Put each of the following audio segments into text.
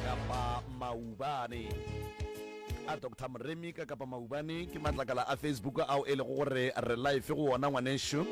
Kapa Maubane. A Doctor Moremi ka Kapa Maubane ke matlakala a Facebook ao e lego gore re live go wona ngwanešu.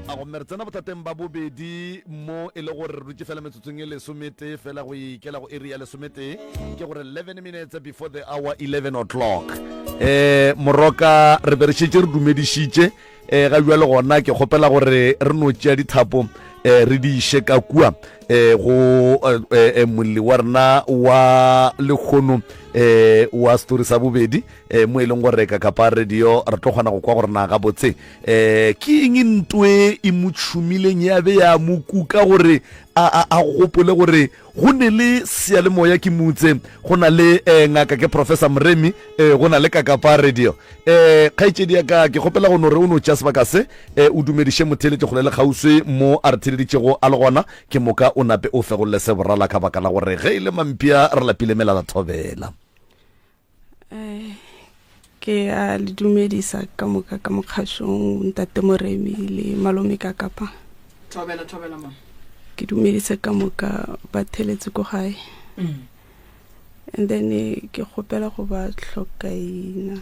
A gomme re tsena bothateng ba bobedi mo e le gore re dutše fela metsotsong e lesometee fela go ikela go iri ya lesometee ke gore 11 minutes before the hour 11 o'clock. Eh moroka re be re šetše re dumedišitše eh ga bjale gona ke kgopela gore re no tšea dithapo eh re di iše ka kua eh go eh, eh, molli wa rena wa lekgono eh wa story sa bobedi eh mo e leng gore ka kapa radio re tlo kgona go kwa gore na gabotse eh ke eng ntwe e mo tšhumileng ya be ya mo kuka gore a a a gopole gore go ne le seyalemoya ke mutse go na le eh, ngaka ke professor Moremi eh, go na le kakapa radio eh kgaetšedi ya ka ke kgopela go no re o no tšea sebaka se eh, o dumediše motheeletši kgole le kgauswi mo a re theeleditšego a le gona ke moka o nape o fegolle se borala ka baka la gore ge e le mampia re lapile melala thobela Eh, ke a le dumedisa ka moka ka mokgašong ntate Moremi le malome ka kapa. Thobela thobela mama. Ke dumedise ka moka ba theletse ko gae. Mm. And then eh, ke kgopela go ba hlokaina.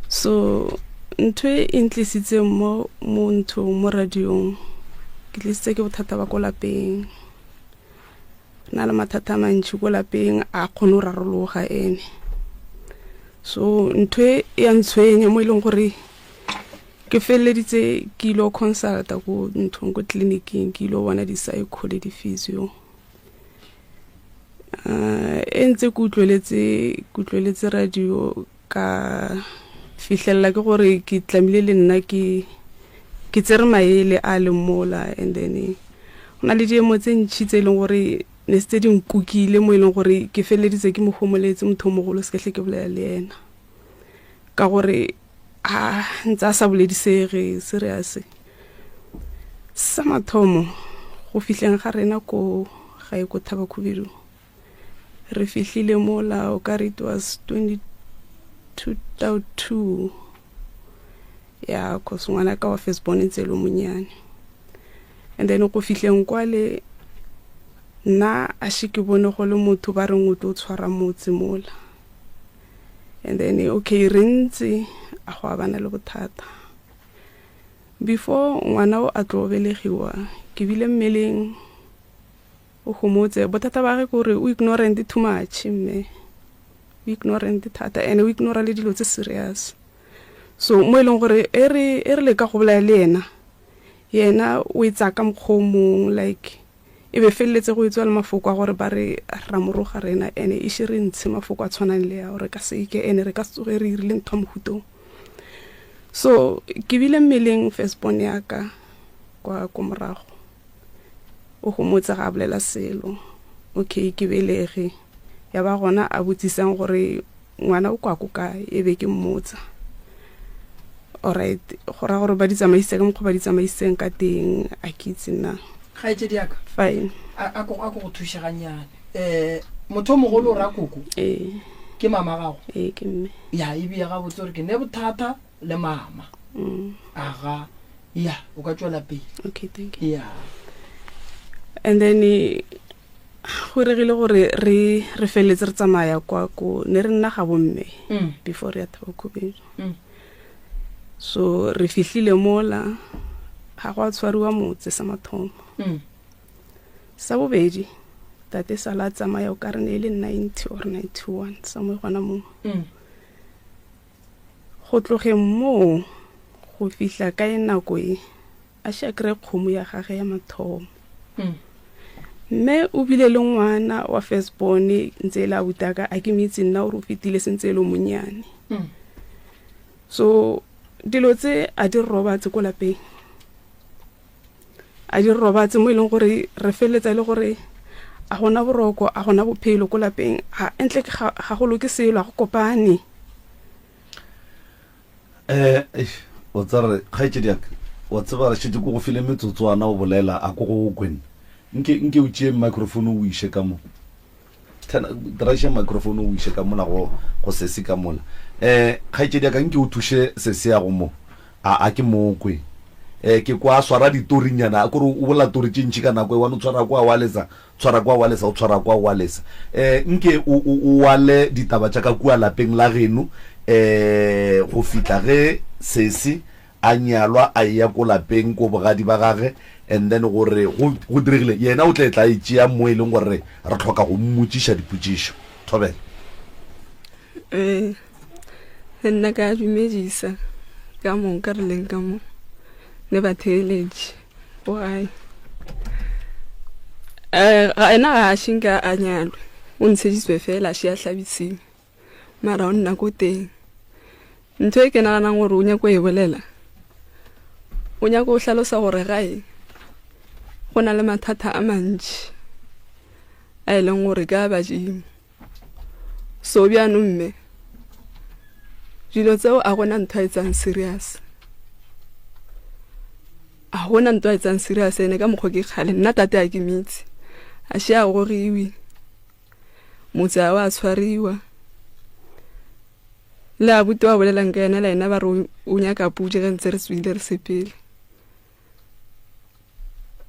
So ntho e e ntlisitseng mo mo nthong mo radiong ke tlisitse ke bothata ba ko lapeng. na le mathata a mantši ko lapeng a kgone go rarologa ene so ntho e ya ntshwenya mo e leng gore ke feleleditse ke ile go consulta ko nthong ko tleliniking ke ile go bona di-psycho le di-physio um e ntse ke utlweletse ke utlweletse radio Ka fihlelela ke gore ke tlamile le nna ke ke tsere maele a leng mola and then go na le diemo tse ntšhi tse e leng gore ne se tse di nkukile mo e leng gore ke feleleditse ke mo homoletse motho o mogolo se ke hle ke bolela le yena ka gore a ntse a sa boledisege serious. Sa mathomo go fihleng ga rena ko gae ko Thabakhubedu Re fihlile mola o ka re it was 2002 ya cause ngwana ka wa first born ntse e le monyane and then go fihleng kwale nna a še ke bone go le motho ba reng o tlo tshwara motse mola and then okay re ntse a go a bana le bothata before ngwana o a tlo belegiwa ke bile mmeleng O homotse. Bothata ba gage ke gore o ignorant too much mme. O ignorant thata and o ignora le dilo tse serious. So mo e leng gore e re e re leka go bolaya le yena, yena o e tsaya ka mokgwa o mongwe like e be feleletse go etswa le mafoko a gore ba re ra mo roga rena and e še re ntshe mafoko a tshwanang le ao re ka seke and re ka se tsoge re irile ntho ya mohuta o. So ke bile mmeleng first born ya ka kwa ko morago. O homotse ga a bolela selo. Okay, ke belege. Ya ba gona a botsisang gore ngwana o kwa ko kae, e be ke mmotsa. Alright, go raya gore ba di tsamaisitse ka mokgwa ba di tsamaisitseng ka teng, a ke itse nna. Kgaetšedi ya ka. Fine. A ko a ko go thuše gannyane. Eh, motho o mogolo o ra koko. Ee. Ke mama gago. Ee, ke mme. Ya, e bile gabotse gore ke ne bothata le mama. Mm. Aga. Ya, o ka tšwela pele. Okay, thank you. Ya. And then eh, go regile gore re re feleletse re tsamaya kwa ko ne re nna ga bomme Mm. before re ya Thaba-Khubedu. Mm. So re fihlile mola ga go a tshwariwa motse sa mathomo. Mm. Sa bobedi tate sala a tsamaya o ka re ne e le 90 or 91 somewhere gona moo. Mm. Go tlogeng moo go fihla ka e nako e, a še a kry-e kgomo ya gage ya mathomo. Mme o bile le ngwana wa first born ntse e le abutaka a ke mo itse nna gore o fetile sentse e le monnyane. So dilo tse a di robatse ko lapeng. A di robatse mo e leng gore re feleletsa e le gore a gona boroko a gona bophelo ko lapeng ga entle ga ga go loke selo a go kopane. Eh, eish, o tseba re kgaetšedi ya ka, wa tseba re šetše ko go file metsotswana o bolela a ko go kwe nna. Nke nke o tšee microphone o iše ka mo. Turn draiša microphone o iše ka mola go go sesi ka mola. Eh, kgaetšedi ya ka nke o thuše sesi ya go mo. A a ke mo kwe. Eh, ke kwa a swara ditorinyana, kore o bolela tori tše ntši ka nako e one, o tshwara kwa wa lesa, tshwara kwa wa lesa, o tshwara kwa wa lesa. Eh, nke o, o, o wale ditaba tša ka kua lapeng la geno, eh, go fihla ge sesi a nyalwa a eya ko lapeng ko bogadi ba gage, and then gore go, go diregile, yena o tle tla e tšea mo e leng gore re hloka go mmotšiša dipotšišo. Thobela. Ee, le nna ka dumedisa ka moka re leng ka mo le batheeletši ko gae. Um ga ena ga a šinka a nyalwe, o ntsheditswe fela a šia hlabisiwe, mara o nna ko teng. Ntho e ke naganang gore o nyako e bolela, o nyako o hlalosa gore gae go na le mathata a mantši a e leng gore ke a badimo. So bjanong mme, dilo tseo a gona ntho a etsang serious. A gona ntho a etsang serious ene ka mokgwa ke kgale nna tate a ke mitse. A še a gogiwe. Motse a wa tshwariwa. Le abuti wa bolelang ka yena le ena ba re o nyaka pudi ge ntse re tswile re sepele.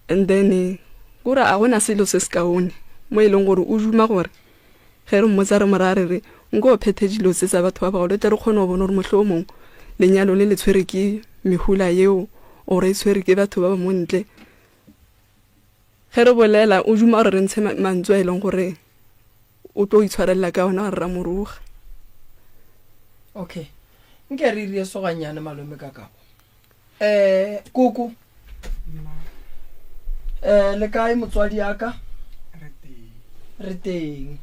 And then kore a gona selo se sekaone mo e leng gore o duma gore ge re mmotsa re mo raya re re nko o phethe dilo tse tsa batho ba bagolo tle re kgone go bona gore motlho o mongwe lenyalo le le tshwere ke mehula yeo or e tshwere ke batho ba ba mo ntle. Ge re bolela o duma gore re ntshe mantswe a e leng gore o tlo itshwarelela ka ona gore ra mo roga. Okay, nke re irie soganyane malome ka kabo. Eh, koko. Eh, le kae motswadi ya ka? Re teng.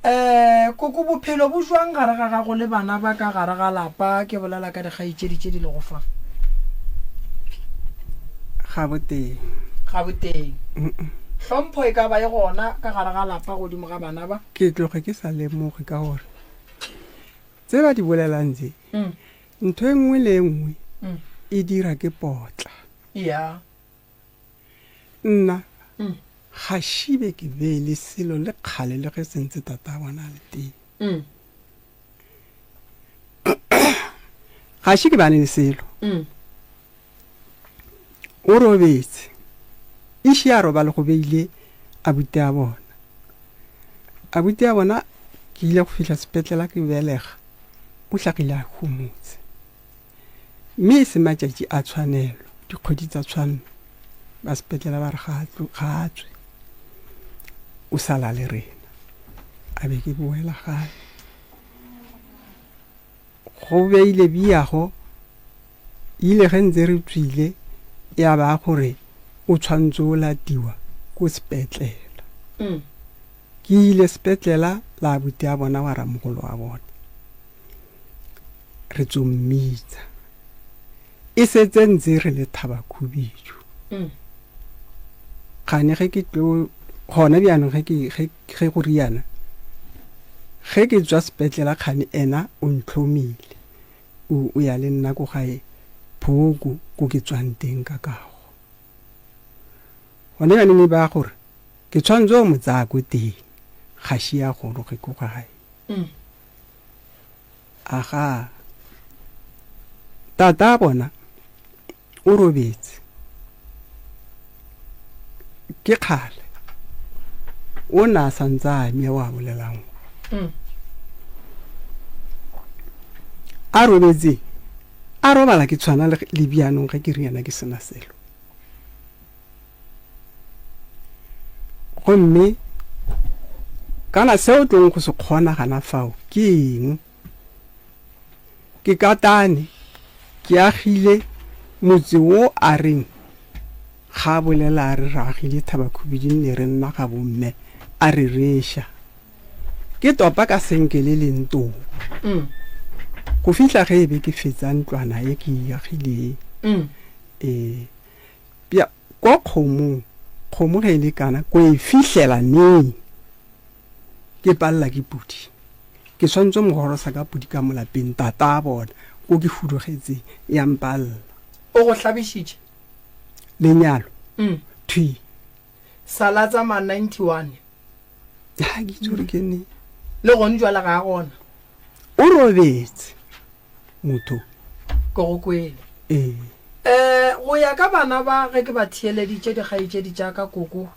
Eh, koko bophelo bo jwang gare ga gago le bana ba ka gare ga lapa ke bolela ka dikgaetšedi tše di lego fa? Ga boteng. Ga boteng. Hlompho e ka ba e gona ka gare ga lapa godimo ga bana ba? Ke tloge ke sa lemoge ka gore tse ba di bolelang tse Ntho e nngwe le e nngwe e dira ke potla. Ya. Nna ga šibe ke be le selo le kgale le ge sentse tata bona a le teng. Ga še ke bane le selo. O robetse. E še a robale go beile abuti a bona. Abuti a bona ke ile go fihla sepetlela ke belega. O hlagile a homotse. Mme e se matšatši a tshwanelo, dikgwedi tsa tshwanno, ba sepetlela ba re ga ga a tswe, o sa la le rena. A be ke boela gae. Go beile biago, ile ge ntse re tswile ya ba gore o tshwantse o latiwa ko sepetlela. Ke ile sepetlela la abuti a bona wa ramogolo wa bona. Re tso mmitsa. E setse ntse re le Thabakhubidu. Kgane ge ke tlo gona bjanong ge ke ge ge go riana ge ke tswa sepetlela kgane ena o ntlhomile o o ya le nna ko gae phoko ko ke tswang teng ka kago. Gona bjanong e ba gore Ke tshwanetse go mo tsaya ko teng, ga še a goroge ko gae. Aga, tata a bona o robetse. Ke kgale o na a santse a amia o a bolelang. A robetse, a robala ke tshwana le bjanong ge ke riana ke sena selo. Gomme kana se o tlong go se kgona gana fao ke eng? Ke katane ke agile motse wo a reng ga a bolela a re re agile Thabakhubiding ne re nna ga bomme a rereša. Ke topa ka senke le leng too go fihla ge e be ke fetsa ntlwana ye ke e agileng. Ee. Bja, ko kgomong, kgomo ge e le kana, ko e fihlela neng? Ke palela ke pudi. Ke swanetše mo gorosa ka pudi ka mo lapeng, tata a bona, ko ke hudugetseng, ya mpalela. O go hlabišitše? Lenyalo? Thwi. Sa la tsa ma 91. Ga ke itse gore ke neng. Le gone jwale ga a gona. O robetse, motho. Ke go kwele. Ee. Eh, go ya ka bana ba ge ke ba theeleditše dikgaetšedi tša ka koko,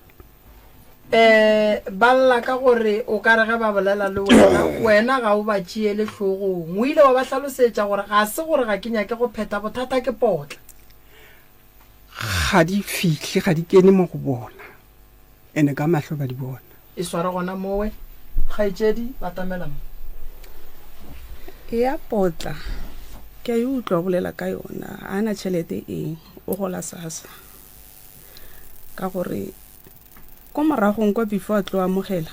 eh, ba lla ka gore o ka re ge ba bolela le wena, wena ga o ba tšeele hlogong. O ile wa ba hlalosetša gore ga se gore ga ke nyake go phetha, bothata ke potla. Ga di fihle, ga di kene mo go bona, ene ka mahlo ba di bona. E sware gona mowe, kgaetšedi, batamela mo. Ya potla, ke a e utlwa o bolela ka yona. Ga a na tšhelete eng, o gola SASSA. Ka gore ko moragong kwa before a tlo amogela,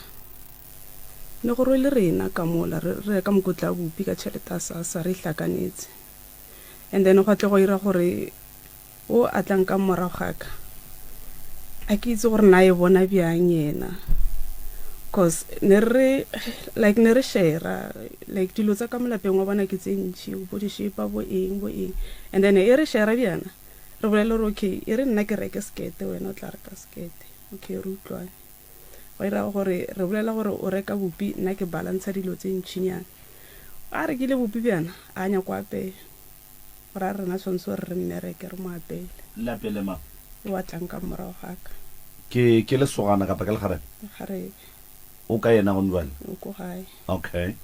ne go rwele rena ka mola re reka mokotla wa bupi ka tšhelete ya SASSA re e hlakanetse. And then gwa tle gwa ira gore O a tlang ka morago ga ka, a ke itse gore na e bona bjang yena, cause ne re like ne re share-a like dilo tsa ka mo lapeng wa bona ke tse ntši, bo dišepa bo eng bo eng, and then e re share-a bjana re bolele gore okay e re nna ke reke sekete wena o tla reka sekete, okay re utlwane. Go ira gore re bolela gore o reka bupi nna ke balantsha dilo tse ntšinyana. A rekile bupi bjana a nyako apeya. Go ra rena tshwanetse gore re mmereke re mo apeele. Le apeele mang? Yo a tlang ka morago ga ka. Ke, ke lesogana kapa ke lekgarebe? Lekgarebe. O kae yena gone bjale? O ko gae. Okay.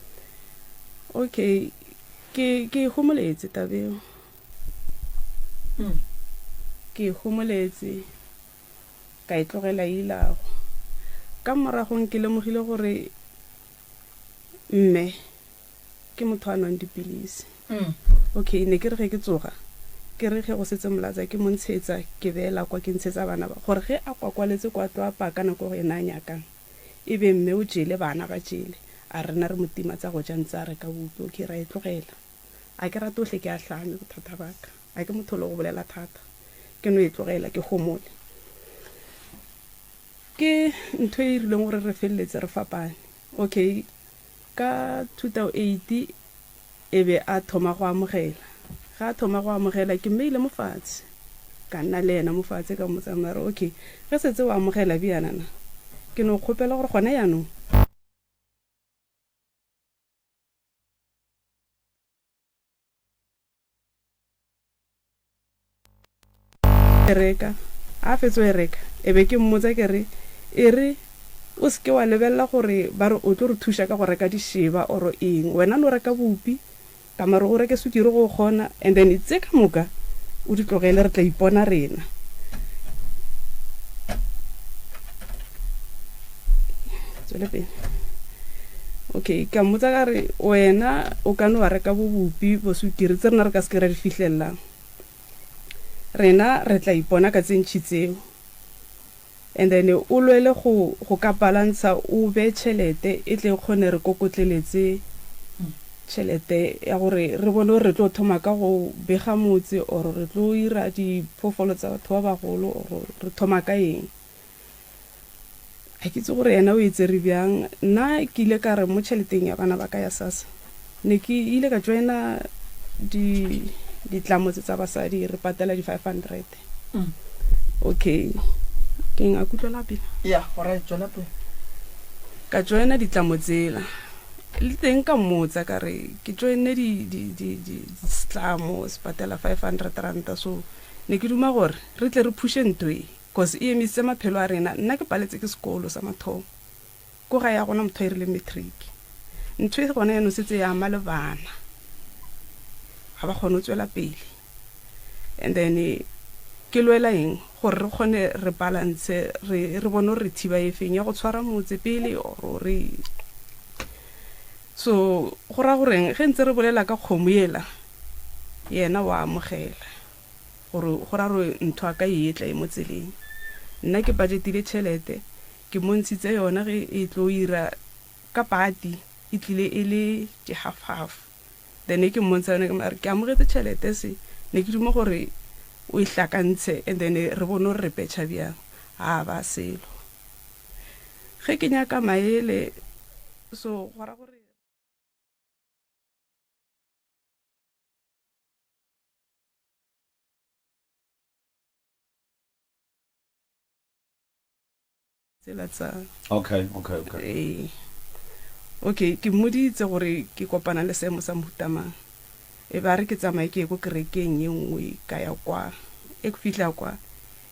Okay, ke, ke e homoletse taba eo. Ke e homoletse, ka e tlogela e ilago. Ka moragong ke lemogile gore mme Ke motho a nwang dipilisi. Okay, ne ke re ge ke tsoga, ke re ge go setse molatsa ke mo ntshetsa, ke beela kwa ke ntshetsa bana ba, gore ge a kwakwaletse kwa tlo apaya ka nako eo yena a nyakang, e be mme o jele, bana ba jele, a re rena re mo tima tsa go ja ntse a reka bupi. Okay, ra e tlogela. A ke rate ohle ke ahlame bothata ba ka. A ke motho le go bolela thata. Ke no e tlogela, ke homole. Ke ntho e irileng gore re feleletse re fapane. Okay, Ka 2008 e be a thoma go amogela. Ge a thoma go amogela ke mmeile mo fatshe, ka nna le yena mo fatshe ka mmotsa mare okay ge setse o amogela bjana na ke no kgopela gore gona jaanong E reka. A fetso e reka, e be ke mmotsa ke re, E re o se ke wa lebelela gore ba re o tlo re thuša ka go reka dišeba or eng. Wena no reka bupi, ka mare o reke sukiri go kgona, and then tse ka moka o di tlogele re tla ipona rena. Tswele pele. Okay, ka mmotsa ka re wena o ka no wa reka bo bupi bo sukiri tse rena re ka se ke ra di fihlelelang. Rena re tla ipona ka tse ntši tseo. And then o lwele go go ka balantsha o be tšhelete e tle e kgone re kokotleletse tšhelete ya gore re bone gore re tlo thoma ka go bega motse or re tlo ira diphoofolo tsa batho ba bagolo or re thoma ka eng. Ga ke itse gore yena o e tsere bjang. Nna ke ile ka re mo tšheleteng ya bana ba ka ya SASSA, ne ke ile ka joina di ditlamo tse tsa basadi re patela di 500. Okay, keng a kutlwela pele? Ya, alright, tšwela pele. Ka joina ditlamo tsela. Le teng ka mmotsa ka re ke joinne di di di di setlamo se patela 500 ranta so ne ke duma gore re tle re phushe ntho e. Cause e emisitse maphelo a rena. Nna ke paletse ke sekolo sa mathomo. Ko gae a gona motho a irileng matric. Ntho e gona yanong setse e ama le bana. Ga ba kgone go tswela pele. And then ke lwela eng gore re kgone re balance re re bone gore re thiba e feng ya go tshwara motse pele or re so go ra goreng ge ntse re bolela ka kgomo yela yena wa amogela. Gore go ra gore ntho a ka e etla e mo tseleng. Nna ke budgetile tšhelete, ke mo ntshitse yona ge e tlo ira ka party e tlile e le di half half. Then ke mmontsha yona ke mare ke amogetse tšhelete se ne ke duma gore o e hlakantshe and then re bone gore re petšha bjang. A ba selo. Ge ke nyaka maele so go ra gore. Tsela tsa. Okay, okay, okay. Ee. Okay, ke mmoditse gore ke kopana le seemo sa mohuta mang. E ba re ke tsamaye ke ye ko kerekeng ye nngwe ka ya kwa. E ke fihla kwa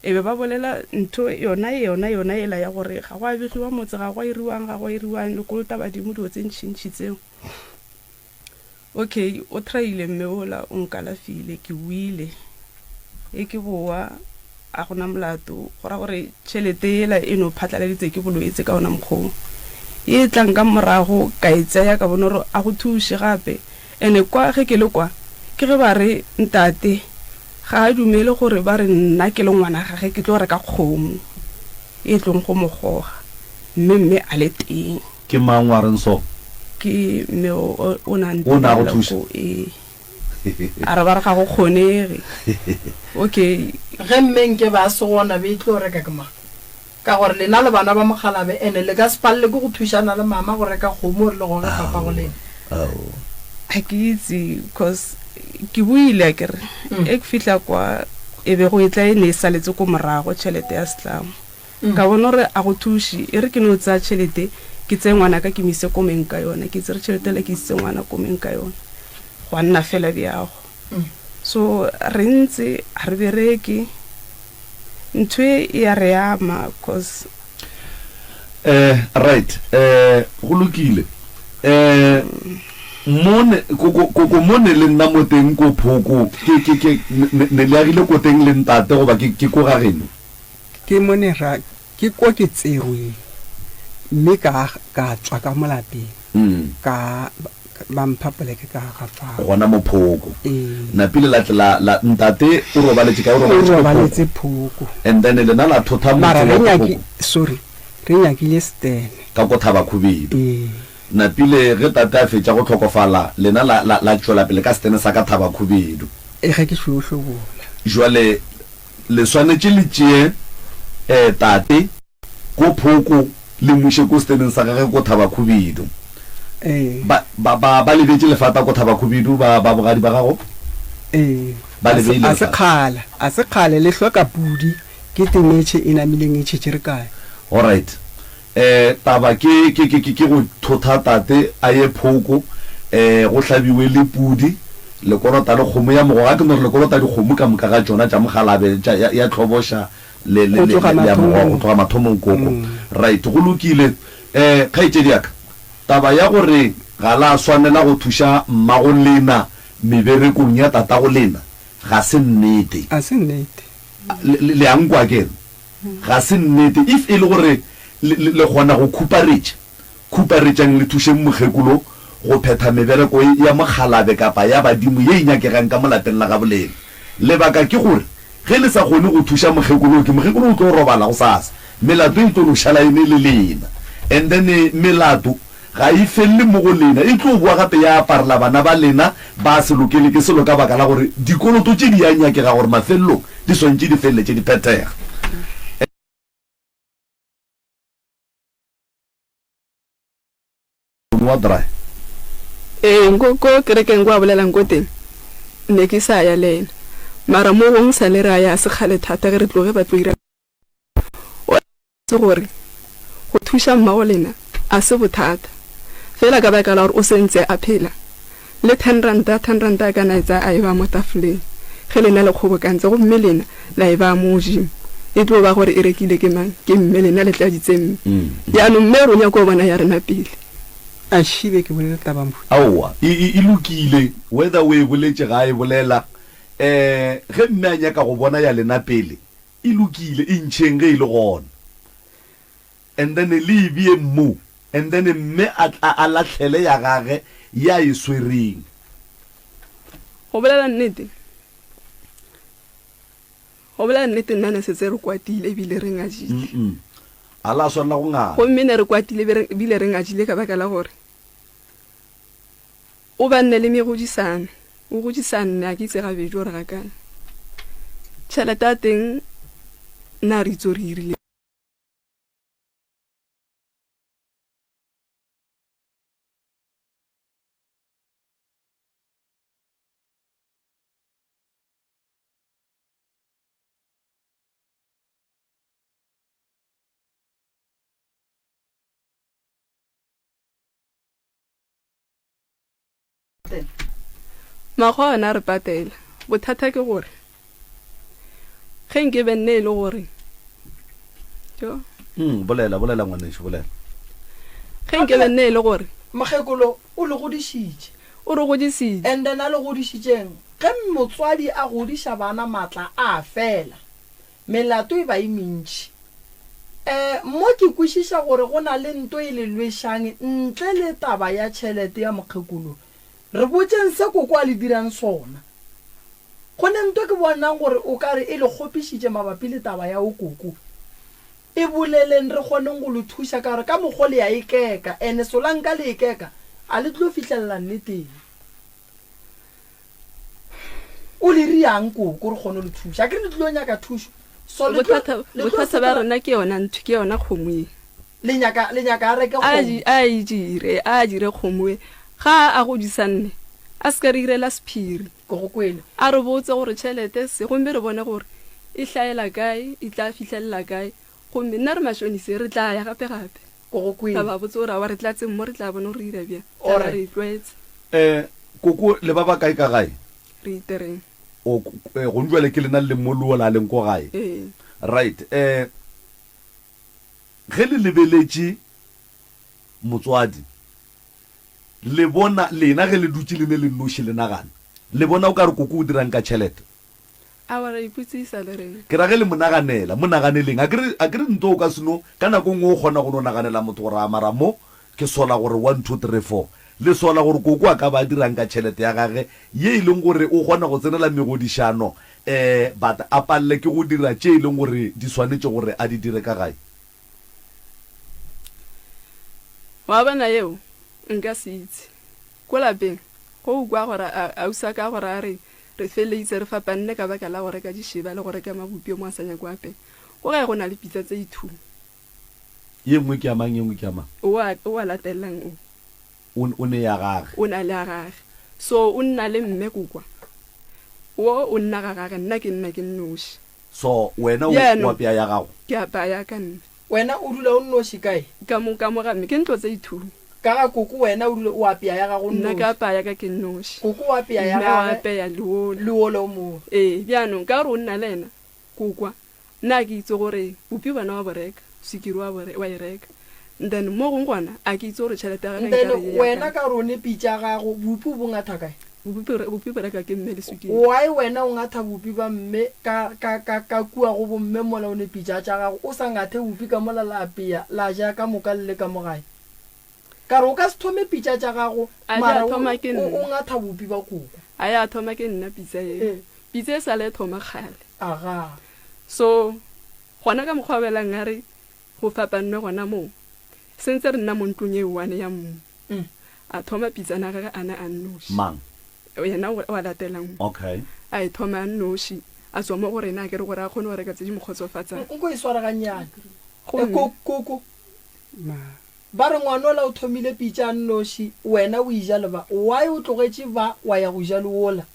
e be ba bolela ntho yona yona yona yela ya gore ga go a begiwa motse, ga go a iriwang, ga go a iriwang, le kolota badimo dilo tse ntšhintšhi tseo. Okay, o try-ile mme ola o nkalafile, ke boile. E ke bowa a gona molato, go ra gore tšhelete yela e no phatlaladitse ke bolwetse ka ona mokgwa wo. Ye e tlang ka morago ka e tseya ka bona gore a go thuše gape. Ene kwa ge ke le kwa ke ge ba re ntate ga a dumele gore ba re nna ke le ngwana gage ke tlo reka kgomo e tlong go mo goga mme mme a le teng. Ke mang wa reng so? Ke mme o, o na O na go ntebelela thuša? ko, ee. A re ba re ga go kgonege. Okay. Ge mme nke ba se gona be e tlo reka ke mang? Ka gore lena le bana ba mokgalabe ene le ka se palele ke go thušana le mama go reka kgomo gore le goge papa go lena. Aowa. Ga ke itse cause ke boile akere e ke fihla kwa e be go etla e ne e saletse ko morago tšhelete ya setlamo. Ka bona gore a go thuše, e re ke no tsaya tšhelete ke tseye ngwanaka ke mo ise komeng ka yona. Ke tsere tšhelete yela ke isitse ngwana komeng ka yona, gwa nna fela bjago. So re ntse ga re bereke, ntho e e ya re ama cause. Eh, right, eh, go lokile. Eh, mo ne, ko, ko, ko, ko mo ne le nna mo teng ko Phoko, ke, ke, ke, ne, ne le agile ko teng le ntate goba ke, ke ko ga geno? Ke mo ne ra, ke ko ke tserweng, mme ka, ka tswa ka mo lapeng, ka, ba mpha poleke ka ga fao. Gona mo Phoko. Ee. Napile la tle la, la, ntate o robaletše kae? O O robaletše ko robaletše Phoko. Phoko. And then lena la thotha motse Mara wa re ko nyaki, Phoko. sorry, re nyakile Stene. Ka ko Thabakhubedu. Ee. Napile ge tate a fetša go hlokofala, lena la, la, la tšwela pele ka Stene sa ka Thabakhubedu. Ee, ge ke šoo hlobola. Jwale Le swanetše le tšee tate ko phoko le muše ko seteneng sa gage ko Thabakhubidu. Ee. Ba, ba, ba, ba le beetše lefata ko Thabakhubidu, ba, ba bogadi ba gago? Ee. Ba le A se, beile a se lefata. kgale, a se kgale le hloka pudi, ke temetšhe e namileng e tšhetše re kae. Alright. Eh, taba ke, ke, ke, ke, ke go thotha tate a ye phoko, eh, go hlabiwe le pudi, le kolota le kgomo ya mogoga. Ke no re le kolota dikgomo ka moka ga tšona tša mogalabe, tša, ya, ya tlhoboša le, le, Go le, tloga le, le ya mogoga, go mathomong. tloga mathomong koko. Right, go lokile. Eh, kgaetšedi ya ka, taba ya gore ga la swanela go thuša mmago lena meberekong ya tatago lena, ga se nnete. A se nnete. Le, le, le a nkwa akere? Ga se nnete. If e le gore le, le, le kgona go khuparetša, khuparetšang le thušeng mokgekolo go phetha mebereko ya mokgalabe kapa ya badimo ye e nyakegang ka mo lapeng la gabolena. Lebaka ke gore ge le sa kgone go thuša mokgekolo ke mokgekolo o tlo robala gosasa, melato e tlo no šala e ne le lena. And then melato ga e felele mo go lena, e tlo boa gape ya aparela bana ba lena ba se lokele ke selo ka baka la gore dikoloto tše di a nyakega gore mafelelong di swantše di feleletše di phethega. Wa dry. Ee, nko ko kerekeng kwa bolelang ko teng ne ke sa ya le yena, mara mo gong sa le ra ya se kgale thata ge re tloge ba tlo ira O itse gore go thuša mmago lena a se bothata, fela ka baka la gore o sentse a phela, le ten ranta, ten ranta a ka na e tsaya a e baya mo tafoleng ge lena le kgobokantse gomme lena la e baya mo godimo, e tlo ba gore e rekile ke mang? Ke mme, lena le tladitse mme. Jaanong mme re o nyaka go bona ya rena pele. A šibe ke bolele taba mohuta. Aowa, e, e, e lokile, whether o e boletše ga a e bolela, um ge mme a nyaka go bona ya lena pele, E lokile, e ntšheng ge e le gona. And then le e beeng mo, and then mme a, a, a lahlele ya gage ye a e swereng. Go bolela nnete, go bolela nnete nna ne setse re kwatile ebile re ngajile. Mm-mm. A la swanela go ngala. Gomme ne re kwatile ebile re ngajile ka baka la gore O banne le megodisano. O godisanne, a ke itse gabedi gore ga kae. Tšhelete ya teng nna re itse gore e irile. Makgowa ona a re patela. Bothata ke gore ge nke be nne e le gore jo. Mm, bolela, bolela ngwanešu, bolela. Ge nke be nne e le gore. Mokgekolo o le godišitše. O re godišitše. And then a le godišitšeng? Ge motswadi a godiša bana maatla a fela. Melato e ba e mentši. E, mo ke kwešiša gore go na le nto e le lwešang ntle le taba ya tšhelete ya mokgekolo. Re botšeng se koko a le dirang sona. Go ne nto ke bonang gore o ka re e le kgopišitše mabapi le taba ya o koko. E boleleng re kgoneng go le thuša ka gore ka mokgo le ya e keka ene solanka le e keka a le tlo fihlelela nneteng. O le riang koko re kgone go le thuša. Akere le tlilo nyaka thušo. So le tlo Bothata le tlo bothata bja sepela rena ke yona ntho ke yona kgomo ye. le nyaka le nyaka a reke A kgomo. di a e dire a dire kgomo ye. Ga a godisa nne a se ka re irela sephiri. Ke go kwele. A re botse gore tšhelete se gomme re bone gore e hlaela kae e tla fihlelela kae gomme nna re mashonise re tla ya gape gape. Ke go kwele. Ra ba botse gore aowa re tlatseng mo re tla bona gore re ira bjang. Tla Alright. re e tlwaetse. Eh, koko le ba ba kae ka gae? Re itereng. O, eh, gong jwale ke lena le leng mo le ola a leng ko gae. Ee. Right. Eh, ge le lebeletše motswadi, le bona, lena ge le dutše le ne le nnoši le nagana, le bona o ka re koko o dirang ka tšhelete? Aowa, ra ipotsisa le rena. Ke ra ge le mo naganela, mo naganeleng. Akere, akere nto o ka se no, ka nako e nngwe o kgona go no naganela motho gore a mara mo ke sola gore one, two, three, four. Le sola gore koko a ka ba a dirang ka tšhelete ya gage ye e leng gore o kgona go tsenela megodišano um but a palele ke go dira tše e leng gore di swanetše gore a di dire ka gae. Wa bona yeo nka se itse. Ko lapeng, go ukwa gore a, ausaka gore a re Re feleitse re fapanne ka baka la go reka dišeba le go reka mabupi mo a sa nyako ape. Ko gae go na le pitsa tse ithung. Ye nngwe ke ya mang, ye nngwe ke ya mang? O a, o a latelang o. O, o ne ya gage. O na le ya gage. So o nna le mme ko kwa. Wo o nna ga gage, nna ke nna ke nnoši. So wena o, o Bjano, apea ya gago? ke apaya ya ka nna. Wena o dula o nnoši kae? Ka mo, ka mo ga mme. Ke ntlo tse ithung. Ka ga koko wena o dula o apea ya gago o Nna ke nnoši. apaya ya ka ke nnoši. Koko o apea ya Mme o gagwe apeya le wola. le wola o mongwe. Ee, bjanong ka gore o nna le yena, kokwa, nna a ke itse gore bupi bona wa bo reka, swikiri wa bo wa e reka. Then mo gongwe gona a ke itse gore tšhelete ya gagwe Then nkare e ya wena kae. ka gore o ne pitša ya gago, bupi o bo ngatha kae? Bupi bo bupi bo reka ke mme le swikiri. Why wena o ngatha bupi ba mme ka ka ka ka kua go bo mme mola o ne pitša tša gago, o sa ngathe bupi ka mola la apea la ja ka moka le le ka mo gae? Ka re o ka se thome pitša tša gago A di mara a o thoma ke o o nna. ngatha bupi ba koko. A ya thoma ke nna pitsa eo. Ee. Pitsa e sale e thoma kgale. Agaa. So gona ka mokgwa o belang a re go fapannwe gona moo. Sentse re nna mo ntlong e one ya mmu. A thoma pitsana ya gage a na a nnoši. Mang? Yena o a latelang. Okay. A e thoma a nnoši. A tswa mo go rena a ke re gore a kgone go reka tse di mo kgotsofatsang. Nko e sware gannyane. E Gomme. ko koko. Ma. Ba re ngwanola o thomile pitša a nnoši, wena o ija le ba. Why o tlogetše ba wa ya go ja le wola?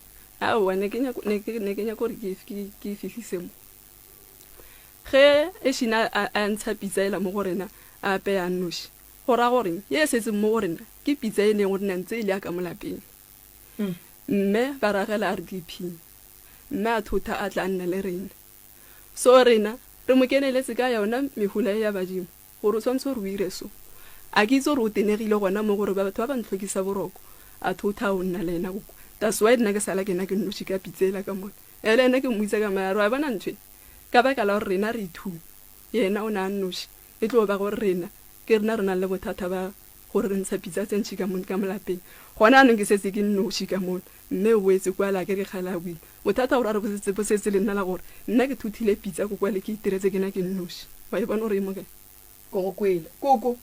Aowa, ne ke nyako, ne ke, ne ke nyako gore ke, ke, ke e fihlise mo. Ge Ešina a, a ntsha pitsa yela mo go rena, a apeya a nnoši, go ra gore ye e setseng mo go rena ke pitsa e leng gore na ntse e le ya ka mo lapeng. Mme ba ragela RDP. Mme a thotha a tla a nna le rena. So rena re mo keneletse ka yona mehola ye ya badimo. Gore o tshwanetse gore o ire so. A ke itse gore o tenegile gona mo gore batho ba ba ntlhokisa boroko. A thotha o nna le yena ko kwa. That's why nna ke sala ke na ke nnoši ka pitsa yela ka mona. Ele yena ke mmoitsa ka mare wa bona ntho e, ka baka la gore rena re ithung, yena o ne a nnoši, e tlo ba gore rena ke rena re nang le bothata ba gore re ntsha pitsa tse ntši ka mo ka mo lapeng. Gona anong ke setse ke nnoši ka mona, mme o boetse kwale akere ke kgale a boile. Bothata gore a re bo setse bo setse le nna la gore nna ke thothile pitsa ko kwale ke itiretse ke na ke nnoši. Wa e bona gore e mo kae? Ke go kwele. Koko,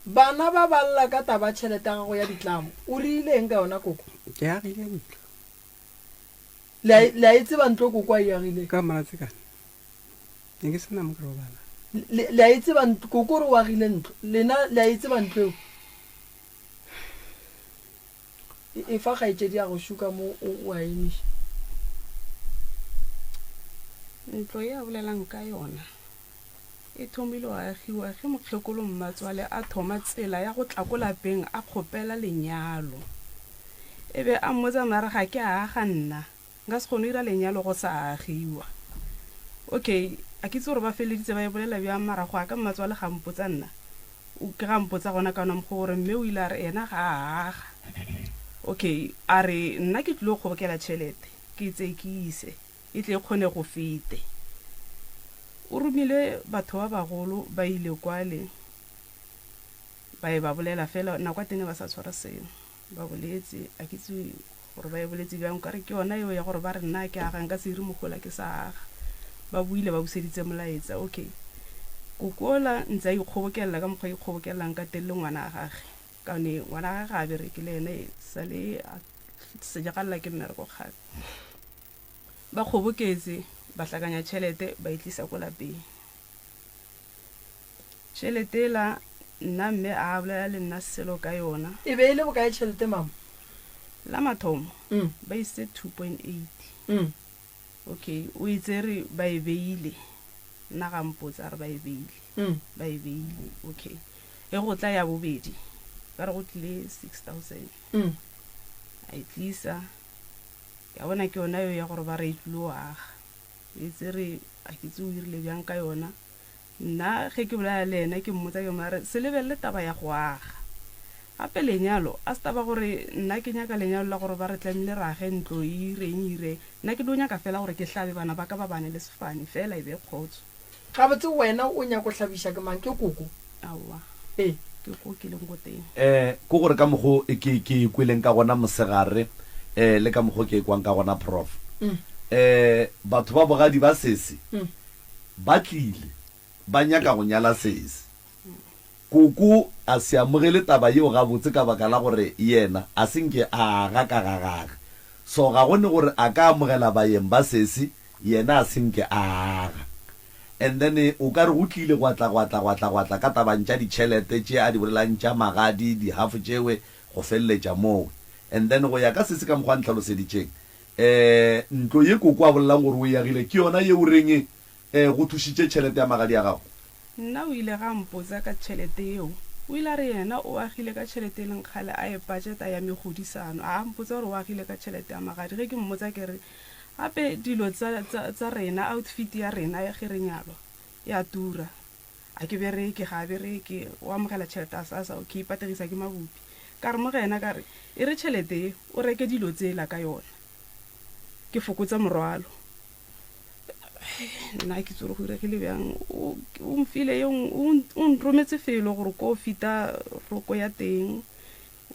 bana ba ba lla ka taba ya tšhelete ya gago ya ditlamo. O rile eng ka yona koko? Ke agile ntlo. Le a, le a e tseba ntlo koko a e agileng? Ka Moratsekana. Ne ke se na mo ke robalang. Le, le a e tseba ntlo, koko o re o agile ntlo. Lena le a e tseba ntlo eo? E, efa kgaetšedi ya go šuka mo o, o a emiša. Ntlo ye a bolelang ka yona e thomile go agiwa ge mokgekolo Mmatswale a thoma tsela ya go tla ko lapeng a kgopela lenyalo. E be a mmotsa mara ga ke a aga nna. Nka se kgone go ira lenyalo go sa agiwa. Okay, a ke itse gore ba feleleditse ba e bolela bjang mara go ya ka mmatswale ga mpotsa nna. O ke ga mpotsa gona ka ona mokgwa gore mme o ile a re yena ga a aga. Okay, a re nna ke tlilo kgobokela tšhelete ke e tseye ke ise e tle e kgone go fete. O romile batho ba bagolo ba ile kwale ba e ba bolela fela nako ya teng ne ba sa tshwara selo. Ba boletse, a ke itse gore ba e boletse bjang, okare ke yona yeo ya gore ba re nna ke aga, nka se ire mohola ke sa aga. Ba buile ba buseditse molaetsa, okay. Koko ola ntse a ikgobokelela ka mokgwa a ikgobokelelang ka teng le ngwana wa gage, ka gone ngwana wa gage ga a bereke le ene sa le a senyagalela ke mmereko kgale. Ba kgoboketse, ba hlakanya tšhelete ba e tlisa ko lapeng. Tšhelete yela nna mme a bolela le nna selo ka yona. E be e le bokae tšhelete mama? La mathomo ba isitse 2.8. Okay, o e tsere ba e beile, nna ga mpotsa a re ba e beile, ba e beile. Okay, ge go tla ya bobedi ba re go tlile 6000, a e tlisa, ya bona ke yona eo ya gore ba re e tlilo aga. O e tsere, a ke itse o irile bjang ka yona. Nna ge ke bolela le yena ke mmotsa ke mo re se lebelele taba ya go aga. Gape lenyalo a se taba gore nna ke nyaka lenyalo la gore ba re tlamehile re age ntlo e ireng e ireng. Nna ke dio nyaka fela gore ke hlabe bana ba ka ba bane le sefane fela e be kgotso. Gabotse wena o nyako hlabiša ke mang? Ke koko? Aowa. Ee. Ke ko ke leng ko teng. Eh, ke gore ka mokgo ke, ke e kweleng ka gona mosegare, eh, le ka mokgo ke e kwang ka gona, Prof. Eh, batho ba bogadi ba sese ba tlile, ba nyaka go nyala sese. Koko a se amogele taba yeo gabotse ka baka la gore yena a se nke a aga ka ga gage. So ga go ne gore a ka amogela baeng ba sese yena a se nke a aga. And then o ka re go tlile gwa tla gwa tla gwa tla gwa tla ka tabang tša ditšhelete tše a di bolelang tša magadi, di-half tšewe go feleletša mowe. And then go ya ka sese ka mokgwa a ntlhaloseditšeng, um ntlo ye koko a bolelang gore o e agile ke yona ye o reng um go thušitše tšhelete ya magadi a gago? Nna o ile ga mpotsa ka tšhelete yeo. O ile a re yena o agile ka tšhelete e leng kgale a e budgeta ya megodisano. A mpotsa gore o agile ka tšhelete ya magadi. Ge ke mmotsa ke re, Gape dilo tsa, tsa, tsa rena, outfit ya rena ge re nyalwa, e a tura. A ke bereke, ga a bereke, o amogela tšhelete ya SASSA, okay, pategisa ke mabupi. Ka re mo go yena ka re, E re tšhelete ye o reke dilo tsela ka yona, ke fokotse morwalo. Nna ke itse gore go diregile bjang, o, o mfile ye nngwe, o, o nrometse felo gore ko fita roko ya teng.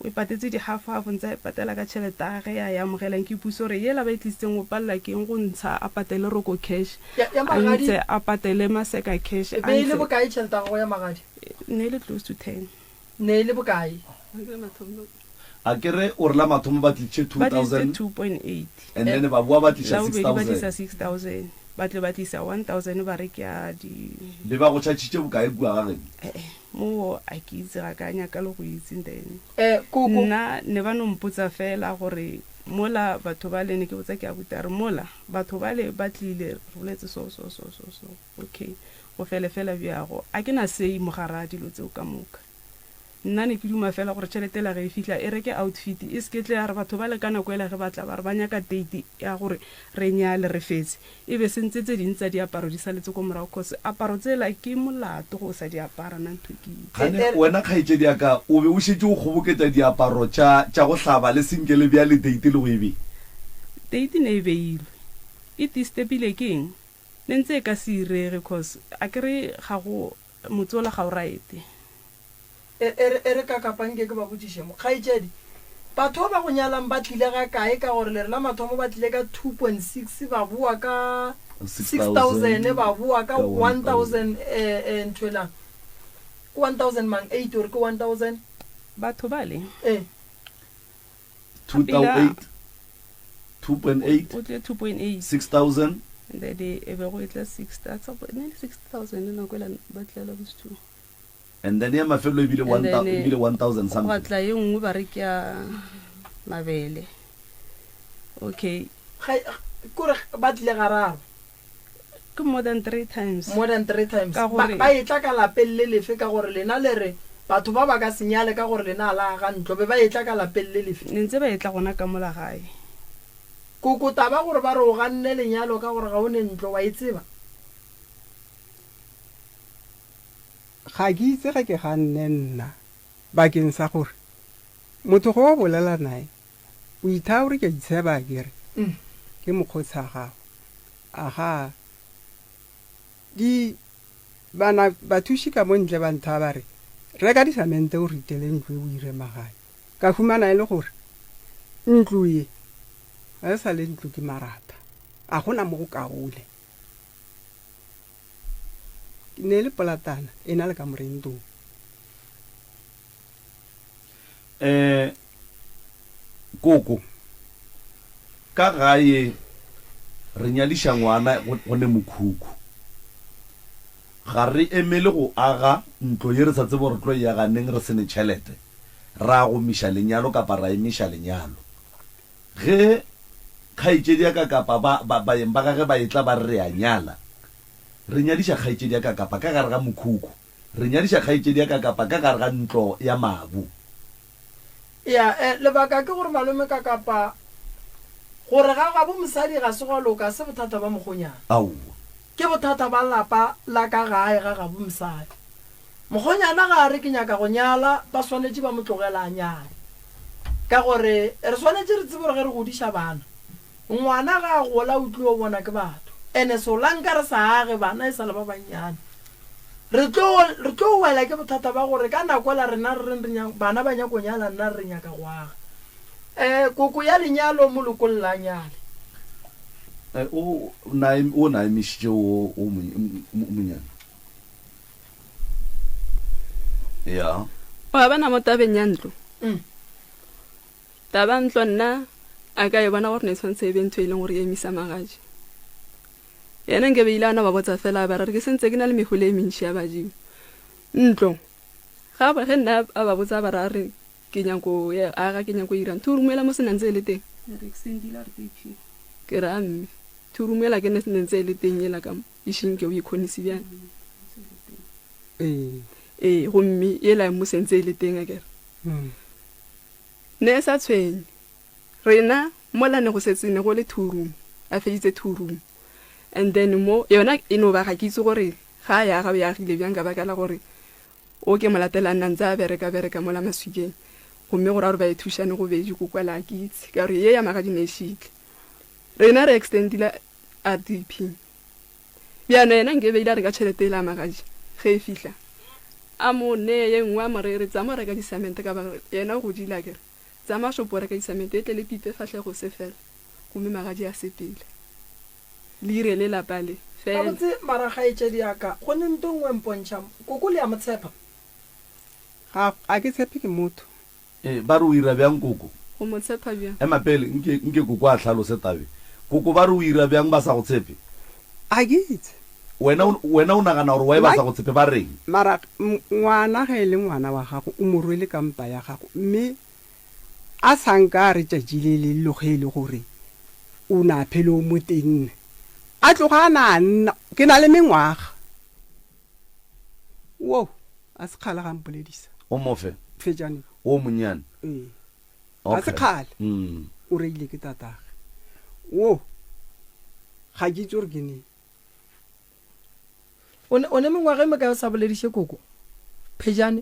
O e patetse di half half ntse a e patela ka tšhelete ya gage ya e amogelang ke puso gore yela ba e tlisitseng o palela ke eng go ntsha a patele roko cash Ya, ya a magadi ntshe a patele maseka cash e a be e le ntshe bokae tšhelete ya gago ya magadi? Ne e le close to ten. Ne e le bokae? A ke re o re la mathomo ba tlišitše Ba tlisitse 2000 2.8. and then ba boa ba tliša La bobedi ba 6000. tlisa 6000. Ba tle ba tlisa 1000 ba re ke ya di. Be ba go tšhatšhitše bokae kua ga geno? Eh-eh, moo a ke itse, ga ka nyaka le go itse then. Eh, koko. Nna ne ba no mpotsa fela gore mola batho bale, ne ke botsa ke abuti a re mola batho bale ba tlile re boletse so so so so so, okay, go fele fela bjago. A ke na say mo gara dilo tseo ka moka. Nna ne ke duma fela gore tšhelete yela ge e fihla e reke outfit e se ke tle ya re batho bale ka nako yela ge ba tla ba re ba nyaka date ya gore re nyale re fetse e be sentse tse ding tsa diaparo di saletse ko morago cause aparo tsela ke molato ge o sa di apara nna ntho ke itse. Kgane wena kgaetšedi ya ka o be o šetše o kgoboketša diaparo tša tša go hlaba le senke le bjale date le go e bea? Date ne e beilwe e tistepile ke eng ne ntse e ka se irege cause akere ga go motse ola ga o right. E, e re, e re ka kapa nke ke ba botšiše mo. Kgaetšedi, batho ba ba go nyalang ba tlile ga kae ka gore le re la mathomo ba tlile ka 2.6 ba boa ka 6000 ba boa ka 1000 eh, eh, ntho elang ke 1000 mang 8 or ke 1000? Batho bale. Ee. 2008 2.8 O tlile 2.8. 6000 And then e be go etla 6 ne le 6000 nako ela ba tlela bos two. And then ya mafelelo e bile And then, e bile 1000 gwa something. tla ye nngwe ba re ke ya mabele. Okay. Ga, kore ba tlile gararo. Ke more than 3 times. More than 3 times. Ka Ba, gore ba etla ka lapeng le lefe ka gore lena le re. Batho ba ba ka se nyale ka gore lena la aga ntlo, be ba etla ka lapeng le lefe? Ne ntse ba etla gona ka mola gae. Koko, taba gore ba re o ganne lenyalo ka gore ga o ne ntlo, wa e tseba? Ga ke itse ge ke ganne nna, bakeng sa gore motho ge o bolela nae o ithaya gore ke a itsheba akere ke mokgotsi a gago. Agaa, di bana bathuši ka mo ntle ba nthaya ba re, Reka disamente o ritele ntlo e o ire magae. Ka humana e le gore ntlo ye ga e sa le ntlo ke maratha, ga go na mo go kaone. Ne e le polatana e na le kamore e ntoo. Eh, koko, ka gae re nyadiša ngwana go, go ne mokhukhu. Ga re emele go aga ntlo ye re sa tsebe gore re tlo e aga neng re se ne tšhelete, ra gomiša lenyalo kapa ra emiša lenyalo. Ge kgaetšedi ya ka kapa ba, ba, baeng ba gage ba etla ba re re a nyala, re nyadiša kgaetšedi ya ka kapa ka gare ga mokhukhu. Re nyadiša kgaetšedi ya ka kapa ka gare ga ntlo ya mabu. Ya, eh, lebaka ke gore malome ka kapa gore ga gabo mosadi ga se gwa loka, se bothata ba mokgonyana. Aowa. Ke bothata ba lapa la ka gae ga gabo mosadi. Mokgonyana ga a re ke nyaka go nyala, ba swanetše ba mo tlogela a nyale. Ka gore re swanetše re tsebe gore ge re godiša bana, Ngwana ga a gola o tlo bona ke batho. Ene solanka re sa age bana e sa le ba bannyane. Re tlo re tlo wela ke bothata ba gore ka nako ela rena re reng re nya bana ba nyako nyala nna re re nyaka go aga. Eh koko ya lenyalo mo lokolla a nyale. Eh o na o na emišitše o o monyane. Ya. Wa bona mo tabeng ya ntlo. Mm. Taba ntlo nna a ka e bona gore ne e tshwanetse e be ntho e leng gore e emisa magaji. Yena nke be ile a no ba botsa fela a ba re ke sentse ke na le mehole e mentši ya badimo. Ntlo ga ge nna a ba botsa ba ra re ke nyako ya aga ke nyako ira ntho rumela mo se nantse e le teng. Ke re a mme ntho rumela ke ne se nantse e le teng ela ka mo e šinke o ikhonisi bjang. Ee. Ee gomme ela mo sentse e le teng akere. Ne e sa tshwenye. Rena mola ne go setse ne go le two room, a feditse two room. And then mo, yona e no ba ga ke itse gore ga a e aga o e agile bjang ka baka la gore o ke mo latelang na ntse a bereka bereka mola maswikeng. Gomme go ra gore ba e thušane go bedi ko kwala ga ke itse ka gore ye ya magadi ne e šitla. Rena re extendile RDP. Bjano yena nke be ile a re ka tšhelete yela ya magatši ge e fihla a mo neye ye nngwe a mo re re tsama o reka disamente ka ba yena o godile a kere tsama shopo o reka disamente e tle le pipe fahlego se fela gomme magatši a sepele le ire le lapa le fela. Gabotse mara kgaetšedi ya ka go ne nto nngwe mpontšha koko le a mo tshepa? Ga ga ke tshepe ke motho. Ee, ba re o ira bjang koko? O mo tshepa bjang? Ema pele, nke, nke koko a hlalose tabe. Koko, ba re o ira bjang ba sa go tshepe? A ke itse. Wena o, wena o nagana gore why ba sa go tshepe? Ba reng? Mara ngwana ge e le ngwana wa gago, o mo rwele ka mpa ya gago, mme a sa nka a re tšatši le leng le ge e le gore o na phele o mo tenne, a tloga a na a nna, ke na le mengwaga. Wo, a se kgale ga mpoledisa. O mo fe? Fetšane. O monnyane? Ee. Ga se kgale. Mm. O reile ke tatage. Wo, ga ke itse gore ke neng. O ne, o ne mengwaga e mekae o sa bolediše koko? Phejane.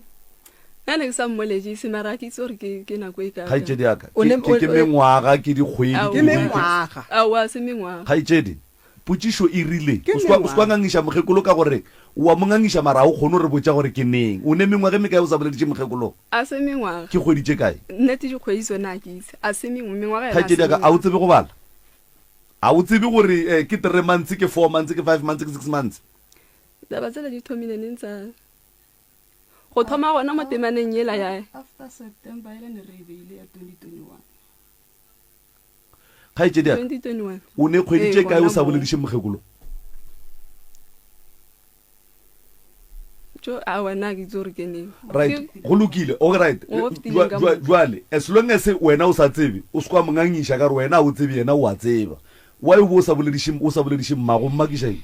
Nna ne ke sa mmoledise mara ga ke itse gore ke, ke nako e kae. Kgaetšedi ya ka, O ne- ke, ke, ke o- mengwaga, ke dikgwedi, Aowa. ke Ke dibeke. mengwaga. Aowa, se mengwaga. Kgaetšedi, Potšišo e rile, Ke O se kwa, o se kwa mengwaga. ngangiša mokgekolo ka gore o a mo ngangiša mara ga o kgone go re botša gore ke neng. O ne mengwaga e mekae o sa bolediše mokgekolo? A se mengwaga. Ke kgwedi tše kae? Nnete dikgwedi tsona ga ke itse. A se mengwe, mengwaga yona a Kgaetšedi se ya ka, a o mengwaga. tsebe go bala? A o tsebe gore eh, ke three months, ke four months, ke five months, ke six months? Taba tsela di thomile neng tsa go thoma gona mo temaneng yela ya After September yela ne re e beile ya 2021. Kgaetšedi ya ka, 2021. o ne kgwedi Ee, tše kae o gona sa moo. bolediše mokgekolo? Jo, aowa, nna ga ke itse gore ke neng. Right, Ke- go lokile. Okay, right. Go fetileng ka Jwa- moka. Jwale, as long as wena o sa tsebe, o se kwa mo ngangiša ka gore wena ga o tsebe, yena o a tseba. Why o be o sa bolediše, o sa bolediše mmago? Mmakiša eng?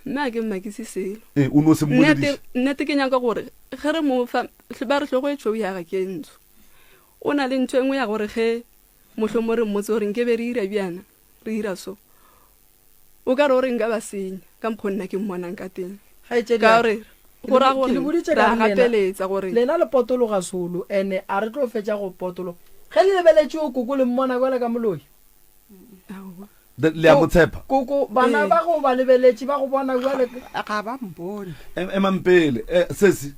Mme a ke mmakise selo. Ee, o no se mmolediše. Nnete ke nyaka gore ge re mo fa, ba re hlogo e tšhweu ya ga ke e ntsho. O na le ntho e nngwe ya gore ge mohlomo re mmotse gore nke be re ira bjana, re ira so, o ka re o re nka ba senya ka mokgo nna ke mmonang ka teng. Kgaetšedi Ka ya ka, gore ke go le ra bo, ke gore le boditše re ka a re lena, gapeletsa gore. lena le potologa solo, ene a re tlo fetša go potologa. Ge le lebeletše o koko le mmona bjale ka moloi. Aowa. Le le a mo tshepa? Koko, bana Ee. ba go ba lebeletše ba go bona bjale. Ga ba mpone. Em- Emang pele. Eh, sesi.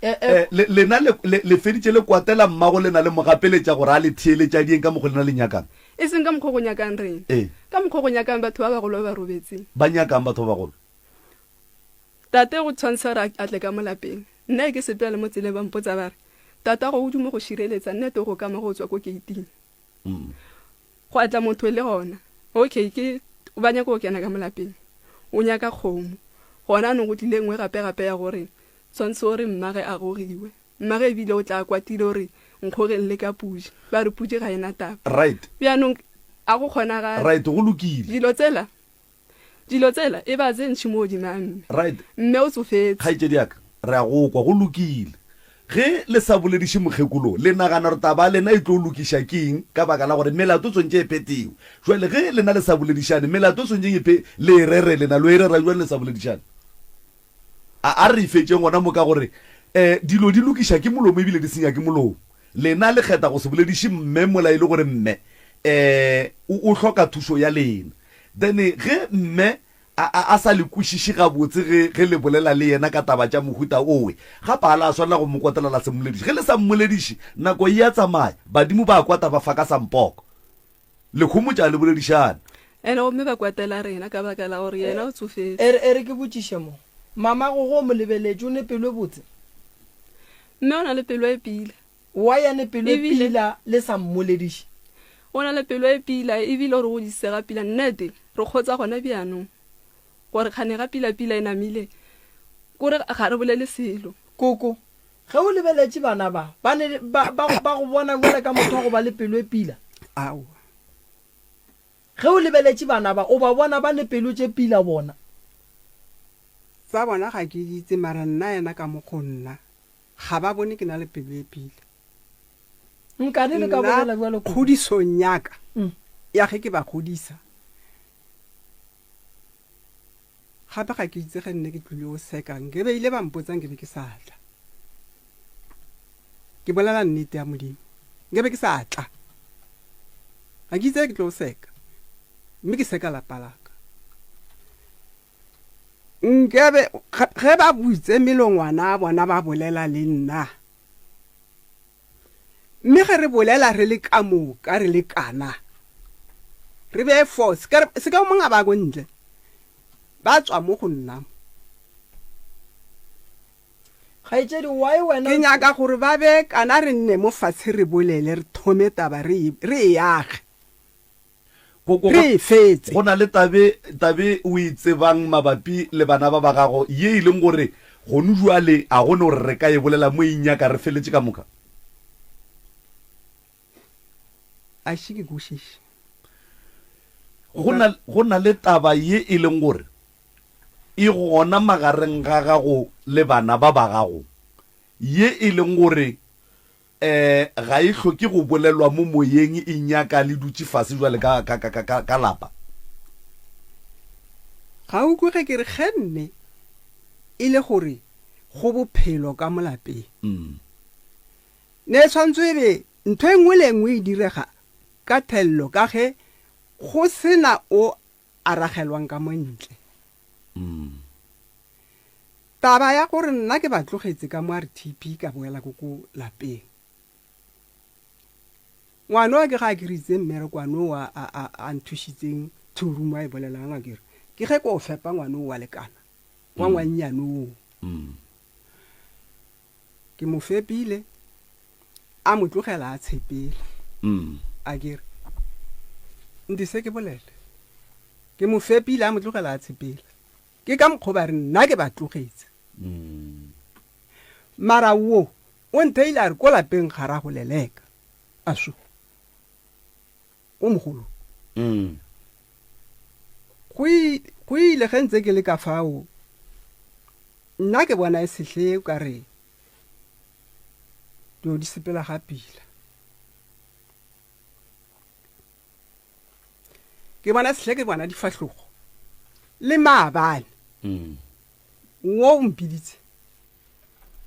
Eh, eh. Eh, le, lena le, le, le feditše le kwatela mmago lena le mo gapeletša gore a le theeletša dieng ka mokgo lena le nyakang? E seng ka mokgo go nyakang rena. Ee. Ka mokgo go nyakang batho ba bagolo ba ba robetseng. Ba nyakang batho ba bagolo? Tate go tshwantsha gore a tle ka mo lapeng. Nna ke sepela le mo tseleng ba mpotsa ba re, Tatago o duma go šireletsa nna te go kama go tswa ko keiting. Gwa tla motho le gona. Okay, ke ba nyaka go kena ka mo lapeng. O nyaka kgomo. Gona anong go tlile nngwe gape gape ya gore tshwantse gore mmage a gogiwe. Mmage ebile o tla kwatile gore nkgogeng le ka pudi. Ba re pudi ga e na taba. Right. Bjanong a go kgonagale. Right, go lokile. Dilo tsela Dilo tsela e ba tse ntši mo godimo ga mme. Right. Mme o tsofetse. Kgaetšedi ya ka, re a go kwa. Go lokile. Ge le sa bolediše mokgekolo, le nagana gore taba ya lena e tlo lokiša ke eng? Ka baka la gore melato e swantše e phetiwe. Jwale ge lena le sa boledišane, melato e swantšeng e phe, le e rere lena, lo e rera bjang le sa boledišane? A, a re e fetšeng gona mo ka gore, um dilo di lokiša ke molomo ebile di senya ke molomo. Lena le kgetha go se bolediše mme mola e le gore mme um o, o hloka thušo ya lena. Then ge mme a, a, a sa le kwešiše gabotse ge, ge le bolela le yena ka taba tša mohuta owe, gape ga la swanela go mo kwatela la se mmolediše. Ge le sa mmolediše, nako e a tsamaya, badimo ba kwata ba fa ka sampoko. Le homotša le boledišane. Ene gomme ba kwatela rena ka baka la gore yena o tsofetše. E re, e re ke botšiše mo. Mamago ge o mo lebeletše, o ne pelo e botse? Mme o na le pelo e pila. Wa ya ne pelo e Ebile. pila le sa mmolediše? O na le pelo e pila ebile o re godisitse ga pila. Nnete, re kgotsa gona bjanong gore kgane ga pila pila e namile, kore ga re bolele selo. Koko, ge o lebeletše bana ba, ba ne ba, ba, ba go bona bjale ka motho wa go ba le pelo e pila? Aowa. Ge o lebeletše bana ba, o ba bona ba ne pelo tše pila bona? Tsa bona ga ke di itse, mara nna yena ka mokgo nna Ga ba bone ke na le pelo e pila. Nkane le ka Nna bolela bjalo Koko? kgodisong ya ka Mm. ya ge ke ba godisa, gape ga ke itse ge nne ke tlile go seka, nke be ile ba mpotsa nke be ke sa tla. Ke bolela nnete ya Modimo, nke be ke sa tla. Ga ke itse ge ke tlo seka, mme ke seka lapa la ka. Nkebe, ge ba butse melongwana ya bona ba bolela le nna, mme ge re bolela re le ka moka re lekana, re be fo, se ka, se ka mong a ba ko ntle, ba tswa mo go nna mo. Kgaetšedi, why wena. Ke nyaka gore ba be kana re nne mo fatshe re bolele, re thome taba re e, re e age. Go, go, Re e fetse. go na le tabe, tabe o e tsebang mabapi le bana ba ba gago, ye e leng gore gonu bjale a go ne gore re ka e bolela mo e nyaka re feletše ka moka? A še ke kwešiše. Go na, go na le taba ye e leng gore e gona magareng ga gago le bana ba ba gago, ye e leng gore E, ga e hloke go bolelwa mo moyeng, e nyaka le dutše fase bjale ka, ka, ka, ka, ka lapa. Ga o kwe ge ke re ge nne e le gore go bophelo ka mo lapeng. Ne e tshwantswe e be ntho e nngwe le e nngwe e direga ka thello ka ge go se na o a ragelwang ka mo ntle. Taba ya gore nna ke ba tlogetše ka mo RTP ka boela ko ko lapeng. Ngwanoa ke ga a kry-itse mmerekwano o a, a, a, a nthušitseng two room a e bolelang a kere ke ge ko fepa ngwano o wa lekana wa ngwannyane oo. Ke mo fepile a mo tlogela a tshepela a kere ntise ke bolele. Ke mo fepile a mo tlogela a tshepela. Ke ka mokgo ba re nna ke ba tlogetse. Mara wo o ntheile a re ko lapeng ga ra go leleka. A so. O mogolo. Go i, Go ile ge ntse ke le ka fao, nna ke bona e sehle o ka re dilo di sepela ga pila. Ke bona sehle ke bona difahlogo le maabane. Mm. Wo o mpiditse.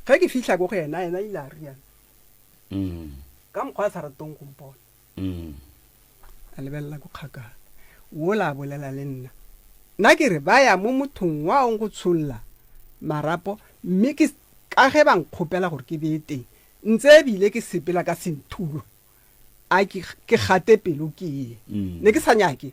Ge ke fihla ko go yena, yena ile a riana. Mm. Ka mokgwa a sa ratong go mpona. Mm. A lebelela ko kgakala. Wola a bolela le nna. Nna ke re ba ya mo mothong wa ong go tsholla marapo mme ke ka ge ba nkgopela gore ke bee teng ntse ebile ke sepela ka senthulo a ke ke gate pelo ke ye. Mm. Ne ke sa nyake.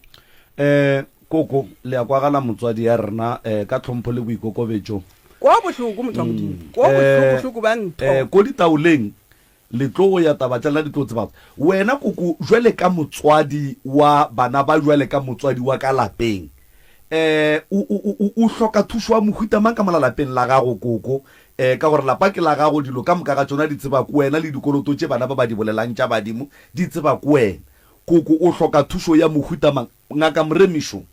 Eh koko le a kwagala motswadi ya rena eh ka tlhompho le boikokobetšo. Kwa bohloko motho wa Modimo. Mm. Kwa bohloko eh, bohloko ba ntho. Eh ko ditaoleng Le tlo go ya taba tša lena di tlo tsebago. Wena koko jwale ka motswadi wa bana ba jwale ka motswadi wa ka lapeng, um o, o, o, o hloka thušo wa mohuta mang ka mola lapeng la gago koko? Um ka gore lapa ke la gago, dilo ka moka ga tšona di tseba ke wena, le dikoloto tše bana ba ba di bolelang tša badimo di tseba ke wena. Koko o hloka thušo ya mohuta mang? Ngaka Moremišo, um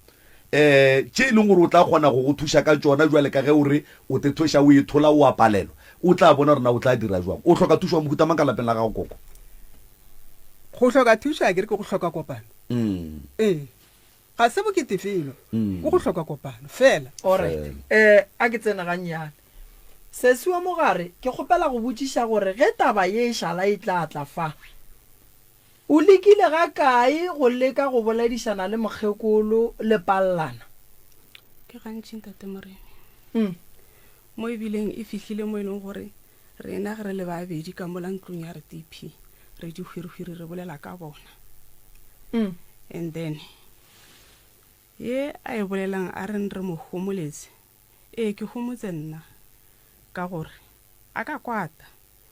tše e leng gore o tla kgona go go thuša ka tšona bjale ka ge o re o te thweša o e thola o a palelwa, o tla bona gore na o tla dira jwang. O hloka thušo ya mohuta mang ka lapeng la gago, Koko? Go hloka thušo a ke re ke go hloka kopano. Ee, ga se bokete felo, ke go hloka kopano fela. Alright, um a ke tsene gannyane. Sesi wa mogare, ke kgopela go botšiša gore ge taba ye e šala e tla tla fa, O lekile ga kae go leka go boledišana le mokgekolo le pallana? Ke gantši, Ntate Moremi. Mo e bileng e fihlile mo e leng gore rena ge re le babedi ka mola ntlong ya RDP re dihwirihwiri re bolela ka bona. And then ye a e bolelang a reng re mo homoletse, ee ke homotse nna ka gore a ka kwata.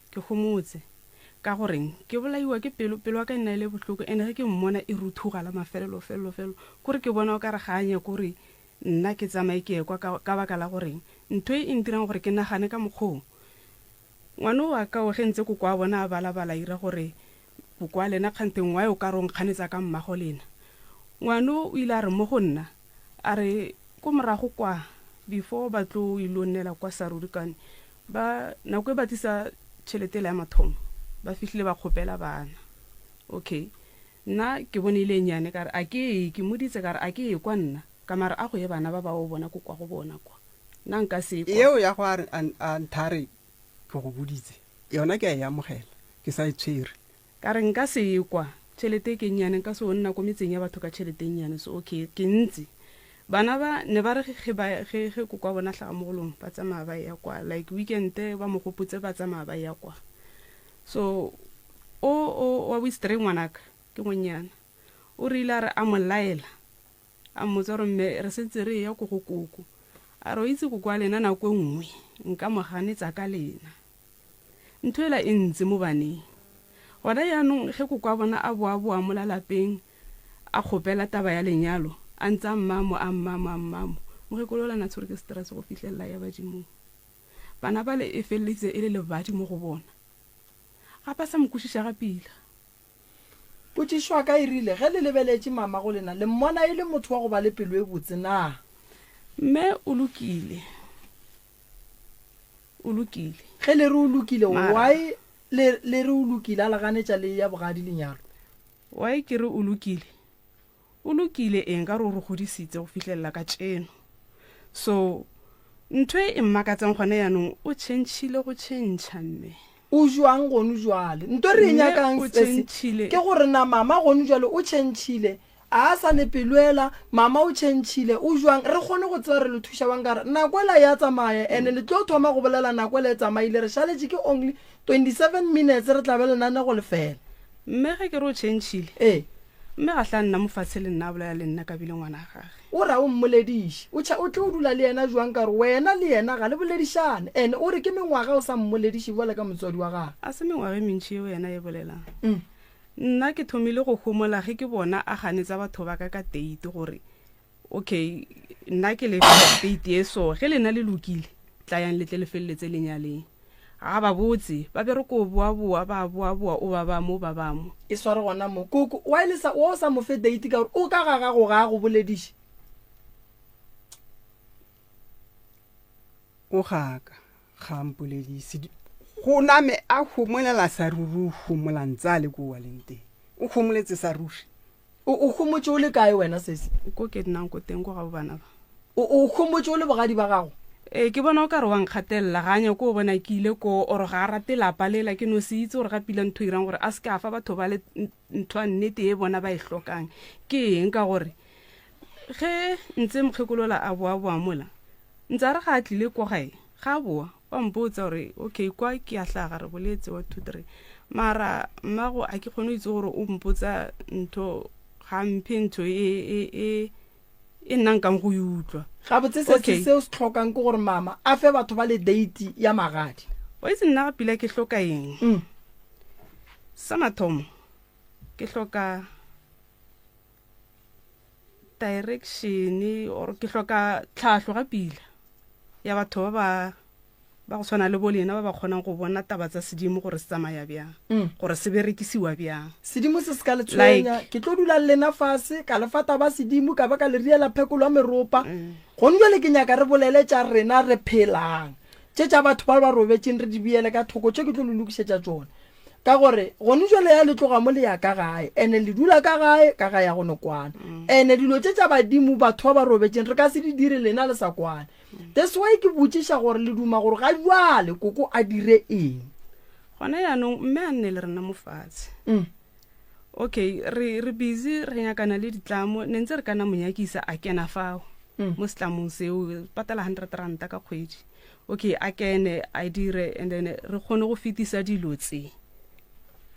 Ke homotse. Ka goreng? Ke bolaiwa ke pelo, pelo ya ka e nna e le bohloko, and ge ke mmona e ruthuga la mafelelo, felelo, felelo. Kore ke bona o ka re ga a nyake gore nna ke tsamaye ke ye kwa, ka, ka baka la goreng? Ntho e e ntirang gore ke nagane ka mokgwa wo, ngwana o wa ka o ge ntse koko wa bona a balabala a ira gore koko wa lena kganthe why o ka re o nkganetsa ka mmago lena. Ngwana o o ile a re mo go nna, a re ko morago kwa before ba tlo ilo nnela kwa Sarurikane, Ba, nako e ba tlisa tšhelete yela ya mathomo, ba fihlile ba kgopela bana. Okay. Nna ke bone e le e nnyane, ka re, A ke ye, ke mmoditse ka re, A ke ye kwa nna, ka mara a go ye bana ba ba o bona ko kwa go bona kwa. Nna nka se kwa. Yeo ya go a re, a, a nthare ke go boditse, yona ke a e amogela, ke sa e tshwere. Ka re, Nka se ye kwa. Tšhelete e ke nnyane, nka se o nna ko metseng ya batho ka tšhelete e nnyane. So, okay, ke ntse. Bana ba, ne ba re ge ba, ge, ge koko wa bona a hlaga mogolong, ba tsamaya ba eya kwa. Like weekend, ba mo gopotse, ba tsamaya ba eya kwa. So, o, o, wa boistree ngwanaka, ke ngwenyana. O rile a re a mo laela, a mmotsa gore, Mme, re sentse re eya ko go koko. A re, O itse koko wa lena nako e nngwe nka mo ganetsa ka lena. Ntho ela e ntse mo baneng. Gona jaanong ge koko wa bona a boaboa mola lapeng a kgopela taba ya lenyalo, a ntse a mmamo, a mmamo, a mmamo, mokgekolo ola na tshwerwe ke stress go fihlelela ya badimong. Bana bale e feleleditse e le lebadi mo go bona. Ga ba sa mo kwešiša ga pila. Potšišo ya ka e rile, Ge le lebeletše mama go lena, le mmona e le motho wa go ba le pelo e botse na? Mme o lokile. O lokile. Ge le re o lokile, why le, le re o lokile a le ganetša le ya bogadi lenyalo? Why ke re o lokile? O lokile eng ka gore o re godisitse go fihlelela ka tšeno. So ntho e e mmakatsang gone yanong o tšhentšhile go tšhentšha mme. O jwang gonu jwale? Nto re e nyakang sesi ke gore na mama gonu jwale o tšhentšhile A sa ne pelo ela, mama o tšhentšhile, o jwang, re kgone go tseba re le thuša bang ka re nako ela ya tsamaya ene le tlo thoma go bolela nako ela e tsamaile re šaletše ke only 27 minutes re tla be lenanego le fela. Mme ge ke re o tšhentšhile, Ee. mme ga hla nna mo fatshe le nna a bolela le nna ka bile ngwana wa gage. O ra o mmolediše, o tšha o tlo dula le yena jwang ka gore wena le yena ga le boledišane ene o re ke mengwaga o sa mmolediše bjale ka motswadi wa gage. A se mengwaga e mentši yeo yena a e bolelang. Nna ke thomile go homola ge ke bona a ganetsa batho ba ka ka date gore okay nna ke le fa date e so ge lena le lokile tlayang le tle le feleletse le nyaleng. Ga ba botse ba be re ko boa-boa ba boa-boa o ba ba mo ba ba mo. E sware gona mo. Koko, why le sa, wa o sa mo fe date ka gore o ka ga gago ga a go bolediše? O gaka, ga a mpoledise. Go name a homolela sa ruri, o homola ntse a le koo a leng teng. O homoletse sa ruri. O, o homotše o le kae wena, sesi? Ko ke nnang ko teng, ko gabo bana ba. O, o homotše o le bogadi ba gago? Ee, ke bona o ka re wa nkgatelela, ga a nyake go bona ke ile koo, or ga a rate lapa lela. Ke no se itse gore ga pila ntho e irang gore a se ke a fa batho bale ntho ya nnete e bona ba e hlokang ke eng, ka gore ge ntse mokgekolola a boa-boa mola, ntse a re ga a tlile ko gae, ga a boa, wa mpotsa gore okay kwa ke a hlaga re boletse one two three, mara mmago a ke kgone go itse gore o mpotsa ntho ga mphe ntho e, e, e, e nna nkang go e utlwa. Gabotse se okay. se o se tlhokang ke gore mama a fe batho ba le date ya magadi. Wa itse nna ga pila ke hloka eng? Mm. Sa mathomo ke hloka direction or ke hloka tlhahlo ga pila ya batho ba ba ba go tshwana le bo lena ba ba kgonang go bona taba tsa sedimo gore se tsamaya bjang mm. gore se berekisiwa bjang. Sedimo se se ka le tshwenya, ke tlo dula le lena fase ka le fa taba sedimo ka ba ka le riela phekolo ya meropa. Mm. Gone jale ke nyaka re bolele tša rena re phelang, tše tša batho ba ba robetšeng re di beele ka thoko, tše ke tlo le lokišetša tšona. Ka gore gone jale ya le tloga mo le ya ka gae, ene le dula ka gae, ka gae ya go no kwana. Mm. Ene dilo tše tša badimo batho ba ba robetšeng re ka se di dire lena le sa kwane. Mm. That's why ke botšiša gore le duma gore ga jwale koko a dire eng. Gona yaanong mme a nne le rena mo fatshe. Mm. Okay, re re busy re nyakana le ditlamo, ne ntse re kana monyakisa a kena fao. Mm. Mo setlamong seo patela 100 ranta ka kgwedi. Okay, a kene a dire and then re kgone go fetisa dilo tse.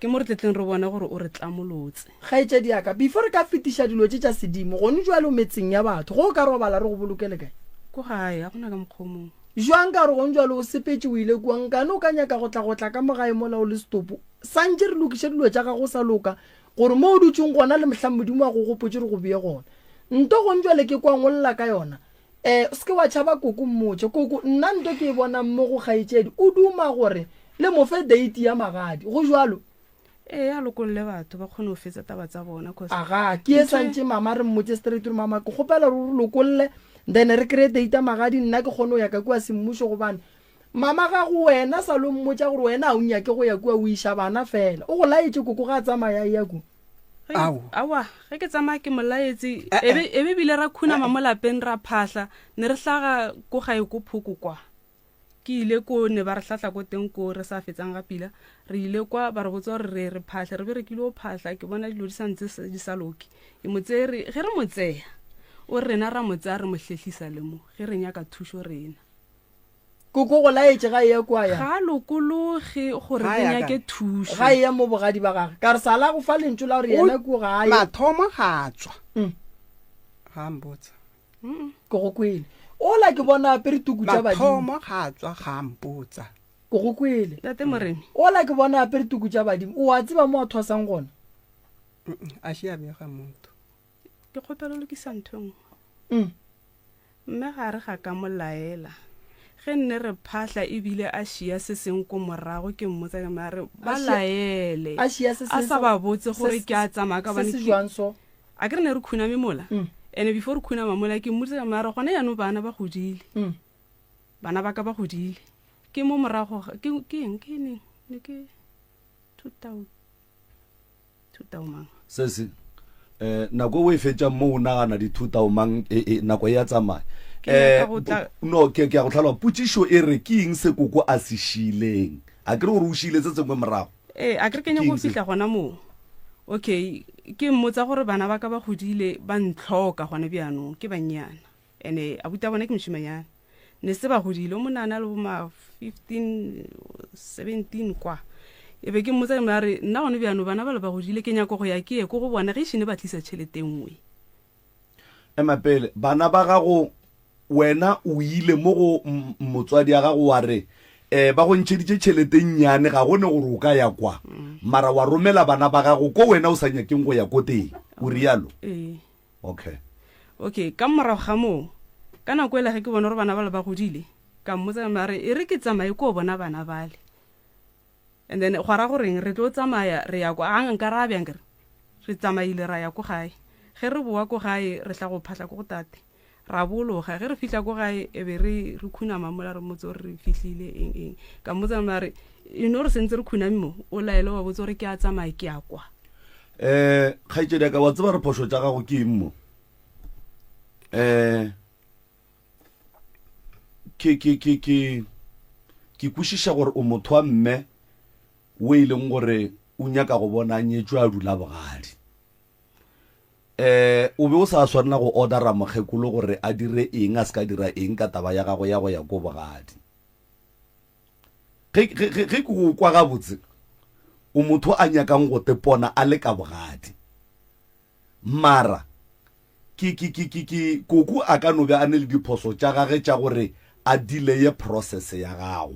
Ke mo re tletleng re bone gore o re tlamolotse. Kgaetšedi ya ka, before re ka fetiša dilo tše tša sedimo, gone jwale o metseng ya batho, ge o ka robala re go bolokele kae? Ko gae, ga gona ka mokgwa o mongwe. Jwang ka gore gone jwale o sepetše o ile kua, nkane o ka nyaka go tla go tla ka mo gae mola o le setopo? Santše re lokiše dilo tša gago sa loka, gore mo o dutšeng gona le mohlang Modimo a go gopotše re go bee gona. Nto gone jwale ke kwang o lla ka yona, E, o se ke wa tšhaba koko, mmotše. Koko, nna nto ke e bonang mo go kgaetšedi, o duma gore le mo fe date ya magadi. Go bjalo? Ee, a lokolle batho ba kgone go fetsa taba tsa bona, cause Aga, ke e santše mama re mmotše straight gore mama ke kgopela gore o re lokolle then re kry-e date ya magadi nna ke kgone go ya ka kua semmušo gobane mama gago wena sa lo mmotša gore wena ga o nyake go ya kua o iša bana fela. O go laetše koko ga a tsamaya a eya kua. Aowa, ge ke tsamaya ke mo laetse, e be e be bile ra khunama mo lapeng ra phahla, ne re hlaga ko gae ko Phoko kwa. Ke ile ko ne ba re hlahla ko teng ko re sa fetsang ga pila, re ile kwa ba re botsa gore re re phahle, re be re kile go phahla, ke bona dilo di sa ntse di sa loke. Ke mo tsere, ge re mo tseya, o re rena ra mo tsaya re mo hlehlisa le mo, ge re nyaka thušo rena. Koko go laetše ga eya kua ya. Ga a lokologe gore Ga re ya nyake kae? thušo. Ga eya mo bogadi ba gage. Ka re sala go fa lentšu la gore O yena kua ga a ye. mathomo ga a tšwa. Mm. Ga a mpotsa. Ke go kwele. Ola ke bona a apere tuku tša badimo. Mathomo ga a tšwa ga a mpotsa. Ke go kwele. Tate Moremi. Ola ke bona a apere tuku tša badimo. O a tseba mo a thwasang gona? Mm, a še a bega motho. Ke kgopela o lokisa ntho e nngwe. Mm. Mme ga re ga ka mo laela. Ge nne re phahla e bile a šia se seng ko morago ke mmotsa ke a re ba laele. A šia se A seng sa ba botse gore ke a tsamaya ka se gobane se ke jwang so? A ke re ne re khuname mola. Mm. Ene before re khunama mola ke mmoditse ka mara gona jaanong bana ba godile. Mm. Bana ba ka ba godile. Ke mo morago ga ke ke eng ke neng ne ke 2000 Thutaomang. Sesi, eh, nako o e fetšang mo o nagana dithutaomang e, e, nako e ya tsamaya. Ke nyaka go tla- no ke ke a go tlhaloga potšišo e re ke eng se koko a se šiileng a kere gore o šiile se sengwe morago Ee, a ke re ke Ke nyako eng se? fihla gona moo. Okay, ke mmotsa gore bana ba ka ba godile ba ntlhoka gone bjanong ke bannyana. Ene abuti a bona ke mošimanyana. Ne se ba godile, o monana le bo ma 15, 17 kwa. E be ke mmotsa ke mo a re nna gone bjano bana ba le ba godile ke nyako go ya ke ye ko go bona ge išene ba tlisa tšhelete nngwe. Ema pele, bana ba gago wena o ile mo go motswadi ya gago wa re eh ba go ntšheditše tšhelete nnyane ga gone gore o ka ya kwa mara wa romela bana ba gago ko wena o sa nyakeng go ya ko teng o rialo Ee. Okay. Okay, ka morago ga moo, ka nako ela ge ke bona gore bana bale ba godile, ka mmotsa ka re e re ke tsamaye ko bona bana bale. And then gwa ra goreng re tlo tsamaya re ya kwa, a nka ra bjang kere? Re tsamaile ra ya ko gae. Ge re boa ko gae re tla go phahla ko go tate. Ra bologa. Ge re fihla ko gae, e be re, re khunama mola re mmotse gore re fihlile, eng, eng. Ka mmotsa mma re, e no re sentse re khuname mo, o laele wa botse gore ke a tsamaya ke ya kwa. Um kgaetšedi ya ka, wa tseba re phošo tša gago ke eng mo? Um ke, ke, ke, ke, ke kwešiša gore o motho wa mme o e leng gore o nyaka go bona a nyetšwe a dula bogadi. Eh, o be o sa swanela go ordera mokgekolo gore a dire eng a se ka dira eng ka taba ya gago ya go ya ko bogadi. Ge, ge, ge, ge ke go kwa gabotse, o motho a nyakang go tepona a le ka bogadi. Mara, ke, ke, ke, ke, ke, koko a ka no be a ne le diphoso tša gage tša gore a deleye process ya gago.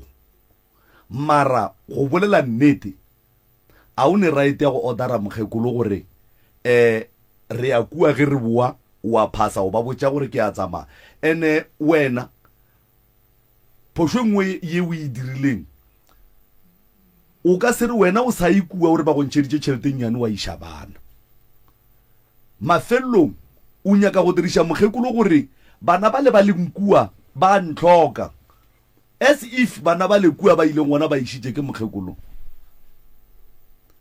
Mara, go bolela nnete, A o ne right ya go ordera mokgekolo gore eh re ya kua ge re boa o a phasa o ba botša gore ke a tsamaya? Ene wena phošo e nngwe ye o e dirileng o ka se re wena o sa ye kua o re ba go ntšheditše tšhelete e nnyane wa iša bana. Mafelelong o nyaka go diriša mokgekolo gore bana bale ba leng kua ba a ntlhoka. As if bana bale kua ba ileng gona ba išitše ke mokgekolo.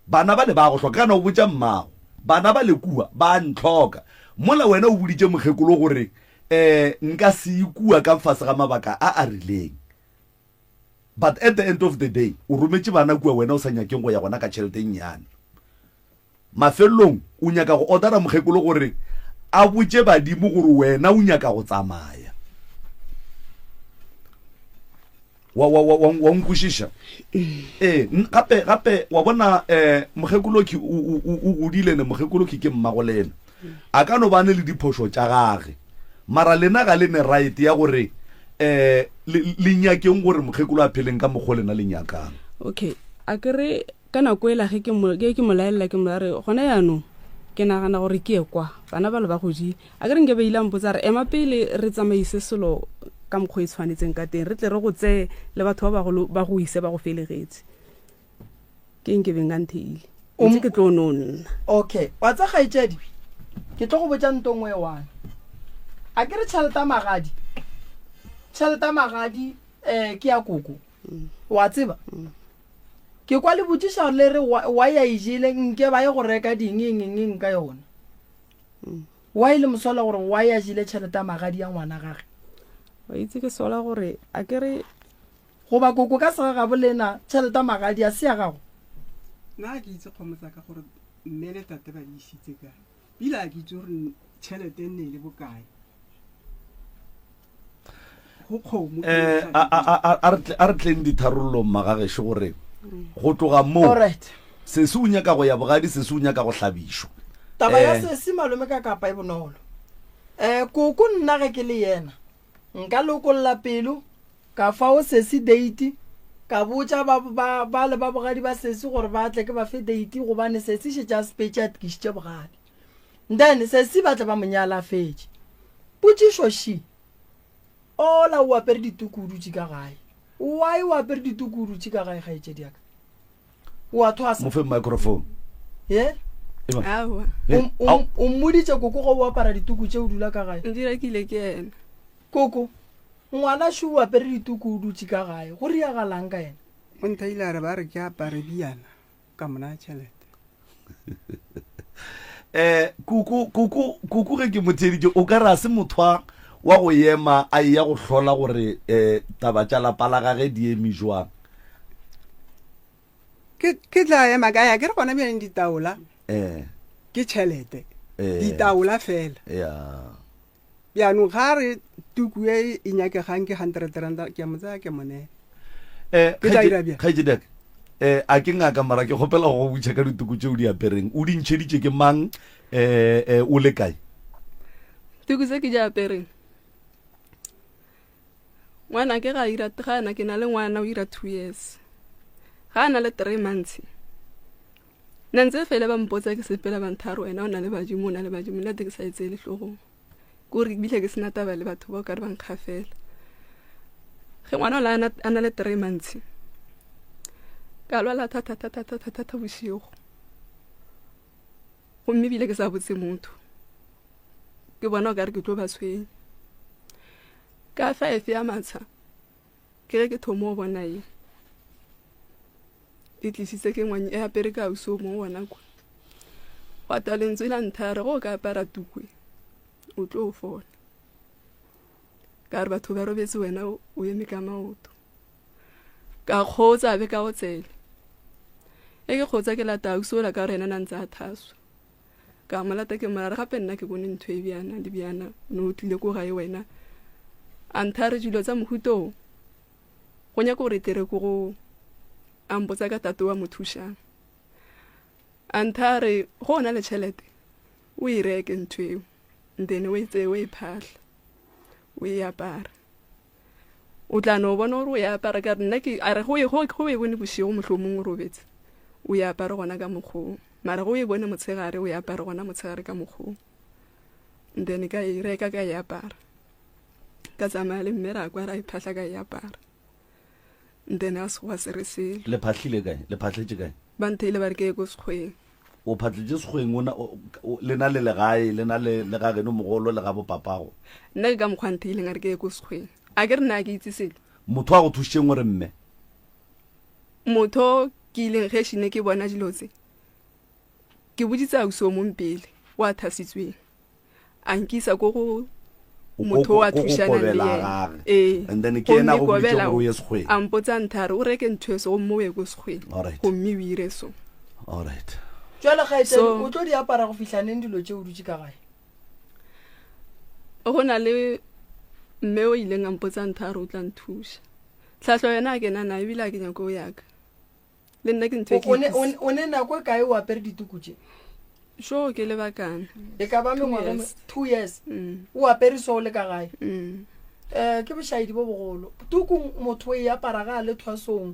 Bana bale ba go hloka. Kana o botša mmago, bana bale kua ba ntlhoka. Mola wena o boditše mokgekolo gore eh nka se ye kua ka fase ga mabaka a a rileng. But at the end of the day o rometše bana kua wena o sa nyakeng go ya gona ka tšhelete e nnyane. Mafelelong o nyaka go ordera mokgekolo gore a botše badimo gore wena o nyaka go tsamaya. Wa, wa, wa, wa, wa nkwešiša? Ee, gape, gape, wa bona, eh, mokgekoloki o, o, o, o godile ne, mokgekoloki ke mmago lena. A ka no ba ne le diphošo tša gage, mara lena ga le ne right ya gore, eh, le, le nyakeng gore mokgekolo a pheleng ka mokgo lena le nyakang. Okay, a ke re Ka nako ela ge ke mo, ge ke mo laelela ke mo re, gona yaanong ke nagana gore ke ye kwa, bana bale ba godile. A ke re nke ba ile a mpotsa re, ema pele re tsamaise selo ka mokgwa e tshwanetseng ka teng, re tle re go tseye le batho ba bagolo ba go ise ba go felegetse. Ke eng ke beng ka ntheile? Ntse ke tlo no nna. Okay, wa tsa kgaetšedi, ke tlo go botša nto nngwe e one. A ke re tšhelete ya magadi, tšhelete ya magadi um ke ya koko, wa tseba? Ke kwa le botšiša le re why a e jele nke ba ye go reka ding eng eng eng ka yona. Why le mosola gore why a jele tšhelete ya magadi ya ngwana gage? Wa itse ke sola gore a ke re Goba koko ka segagabo lena tšhelete ya magadi a se ya gago? Nna ga ke itse kgomo tsa ka gore mme le tate ba di isitse kae. Bile ga ke itse gore tšhelete e nne e le bokae. go kgomo eh a a a a re tleng ditharollong magagešo gore go tloga moo Alright. sesi o nyaka go ya bogadi sesi o nyaka go hlabišwa Taba ya Eh. sesi malome ka kapa e bonolo. Eh koko nna ge ke le yena nka lokolla pelo ka fao sesi date ka botša ba ba ba le ba bogadi ba sesi gore ba tle ke ba fe date gobane sesi šetše a sepetše a tkišitše bogadi. Then sesi ba tle ba mo nyala a fetše. Potšišo še, Ola o apere dituku o dutše ka gae. Why o apere dituku o dutše ka gae kgaetšedi ya ka? O a thwasa? Mo fe microphone. Ye? Eba. Aowa. He, O, o, ao. o mmoditše koko ge o apara dituku tše o dula ka gae? Di rekile ke yena. Koko, ngwana šo o apere dituku o dutše ka gae. Go riagalang ka yena? O nthaile a re ba re ke apare bjana. Ka mo naya tšhelete. Eh, kuku, kuku, kuku ge ke mo theeditše, o ka re a se motho wa, wa go ema a eya go hlola gore eh, taba tša lapa la gage di eme jwang. Ke, ke tla ema kae? A ke re gona bjaneng ditaola Eh, ke tšhelete. Eh. Ditaola fela. ya. Bjanong ga a re tuku e e nyakegang ke hundred rand, ke a mo tsaya ke mo neela. Eh, Ke tla dira bjang? kgaetšedi ya ka, eh, a ke ngaka mara ke kgopela go go botša ka dituku tše o di apereng. O di ntšheditše ke mang, eh, eh, o le kae? Tuku tse ke di apereng. Ngwana ke ga ira ga na ke na le ngwana o ira 2 years. Ga na le 3 months. Nna ntse fela ba mpotsa ke sepela ba nthare wena o na le badimo o na le badimo nna te ke sa e tseele hlogong. Kore ebile ke sena taba le batho ba o kare ba nkgafela. Ge ngwana ola a na le 3 months ka lwala thata thata thata thata bošego. Gomme ebile ke sa botse motho. Ke bona o kare ke tlo ba tshwenya. Ka five ya matsha ke ge ke thomo go bona ye e tlisitse ke ngwanye e apere ka ausi o mongwe gona kwa. Gwa twa lentswe la ntha re go o ka apara tukwe o tlo fola. Ka re batho ba robetse wena o eme ka maoto. Ka kgotsa be ka otsela. E ke kgotsa ke lata ausi ola ka gore ena na ntse a thaswa. Ka mo lata ke mo ra re gape nna ke bone ntho e bjana le bjana o ne o tlile ko gae wena. A ntha re dilo tsa mohuta o go nyaka gore tere ko go a mpotsa ka tate wa mo thušang. A ntha re go o na le tšhelete o e reke ntho eo then o e tseye o e phahla o e apara. O tla no bona gore o e apara ka re nna ke a re go e go go e bone bošego mohlomong o robetse o e apare gona ka mokgoo mara go e bone motshegare o e apare gona motshegare ka mokgoo then ka e reka ka e apara ka tsamaya le mme ra kwa ra e phahla ka e apara then a se gwa se re selo. Le phahlile kae? Le phahletše kae? Ba ntheile ba re ke ye ko sekgweng. O phatletše sekgweng o na le na le legae le na le le ga geno mogolo le ga bopapago. Nna ke ka mokgwa ntheileng a re ke ye ko sekgweng. A ke re nna a ke itse selo. Motho a go thušitšeng o re mme. Motho ke ileng ge šine ke bona dilo tse. Ke boditse ausi o mong pele o a thasitsweng. A nkisa ko go motho o a thušanang le yena. Ee. And then ke yena a go boditše gore o ye sekgweng. A mpotsa ntha re o reke ntho e so gomme o ye ko sekgweng. Gomme o ire so. All right. Jwale kgaetšedi o tlo di apara go fihla neng dilo tše o dutše ka gae? Go na le mme o ileng a mpotsa ntha re o tla nthuša. Tlhahlo yona a kena nayo ebile a ke nyako o yaka. Le nna ke ntho e ke O ne- o ne- o ne nako e kae o apere dituku tše? Sure ke lebakana. E ka ba Two mengwaga years. 2 years. Mm. O apere so o le ka gae. Mm. Eh ke bošaedi bo bogolo. Tuku motho o e apara ga a le thwasong.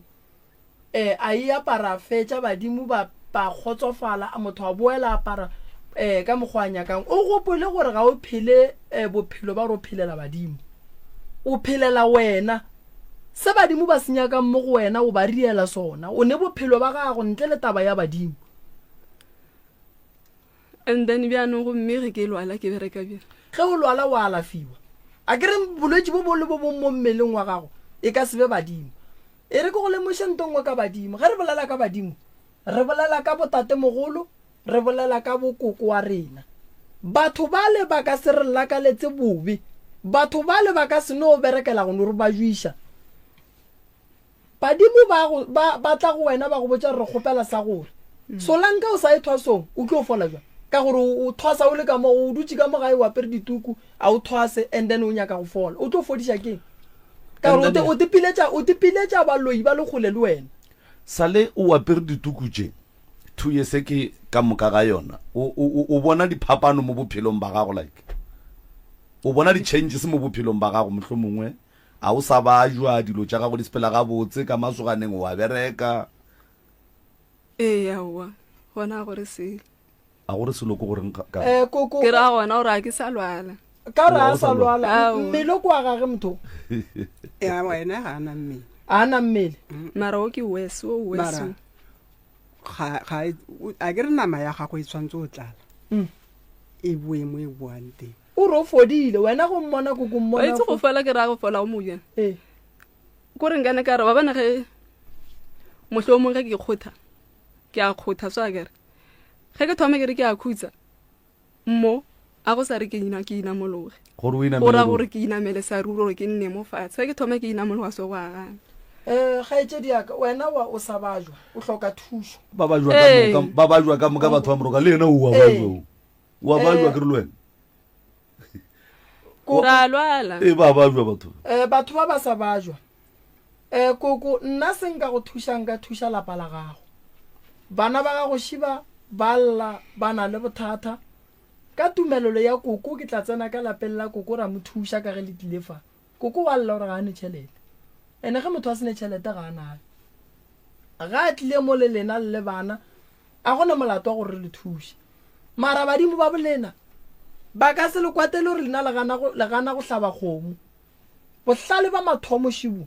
Eh a e apara a fetša badimo ba ba kgotsofala a motho a boela apara eh ka mokgwa a nyakang. O gopole gore ga o phele eh, bophelo ba gore o phelela badimo. O phelela wena. Se badimo ba se nyakang mo go wena o ba riela sona. O ne bophelo ba gago ntle le taba ya badimo. And then bjanong gomme ge ke lwala ke bereka bjang? Ge o lwala o alafiwa. A ke re bolwetši bo bong le bo bong mo mmeleng wa gago e ka se be badimo. E re ke go lemoše nto nngwe ka badimo. Ge re bolela ka badimo, re bolela ka botatemogolo, Re bolela ka bokoko wa rena. Batho bale ba ka se re lakaletse bobe. Batho bale ba ka se no berekela go no re bajwiša. Badimo ba go, ba, ba tla go wena ba go botša re kgopela sa gore. Solanka o sa ye thwasong, o tlo fola jwang? Ka gore o, o thwasa o le ka mo, o dutše ka mo gae o apere dituku, a o thwase and then o nyaka go fola. O tlo fodiša keng? Ka gore o te, o te piletša, o te piletša baloi ba le kgole le wena. Sale o apere dituku tše, 2 years e ke ka moka ga yona o, o, o bona diphapano mo bophelong ba gago like o bona di-changes mo bophelong ba gago mohlomongwe a o sa bajwa dilo tša gago di sepela gabotse ka masoganeng o a bereka Ee, aowa, gona ga gore selo. A gore selo ke goreng ka Eh, koko Ke ra gona gore a ke sa lwala. ka re Wa a o sa sa lwala. lwala Aowa. mmele o kwa gage motho Ya wena ga a na mmele. a na mmele Mara o ke worse, o worse. Mara ga ga e- o- a ke re nama ya gago e tshwanetse o tlala. Mm. E boe mo e boang teng. O re o fodile wena go mmona koko Wa mmona itse go fo- fola ke ra go fola o mo bjang. Ee. Ko re nkane ka re wa bona ge mohlomong ge ke kgotha ke a kgotha so a kere. Ge ke thoma ke re ke a khutsa mo a go sa re ke ina ke inamologe. Gore o Go inamele ra ruri. gore ke inamele sa ruri gore ke nne mo fatshe. Ge ke thoma ke inamologa so go a gana. Eh, kgaetšedi ya ka, wena wa o sa bajwa, o hloka thušo. Ba bajwa ka Ee. moka, ba bajwa ka moka batho ba moroka le yena o wa Ee. bajwa o. Wa bajwa Eh. ke re le wena. Koko, Ra lwala. Ee ba bajwa batho. eh, batho ba ba sa bajwa. Eh, koko, nna se nka go thuša nka thuša lapa la gago. Bana ba gago šiba ba lla ba na le bothata. Ka tumelelo ya koko ke tla tsena ka lapeng la koko ra mo thuša ka ge le tlile fa. Koko wa lla gore ga a ne tšhelete. Ene ge motho a se ne tšhelete ga a nayo. Ga a tlile mo le lena le le bana a go na molato wa gore re le thuše. Mara badimo ba bolena ba ka se le kwatele gore lena le gana go, le gana go hlaba kgomo. Bohlale ba mathomo šibu.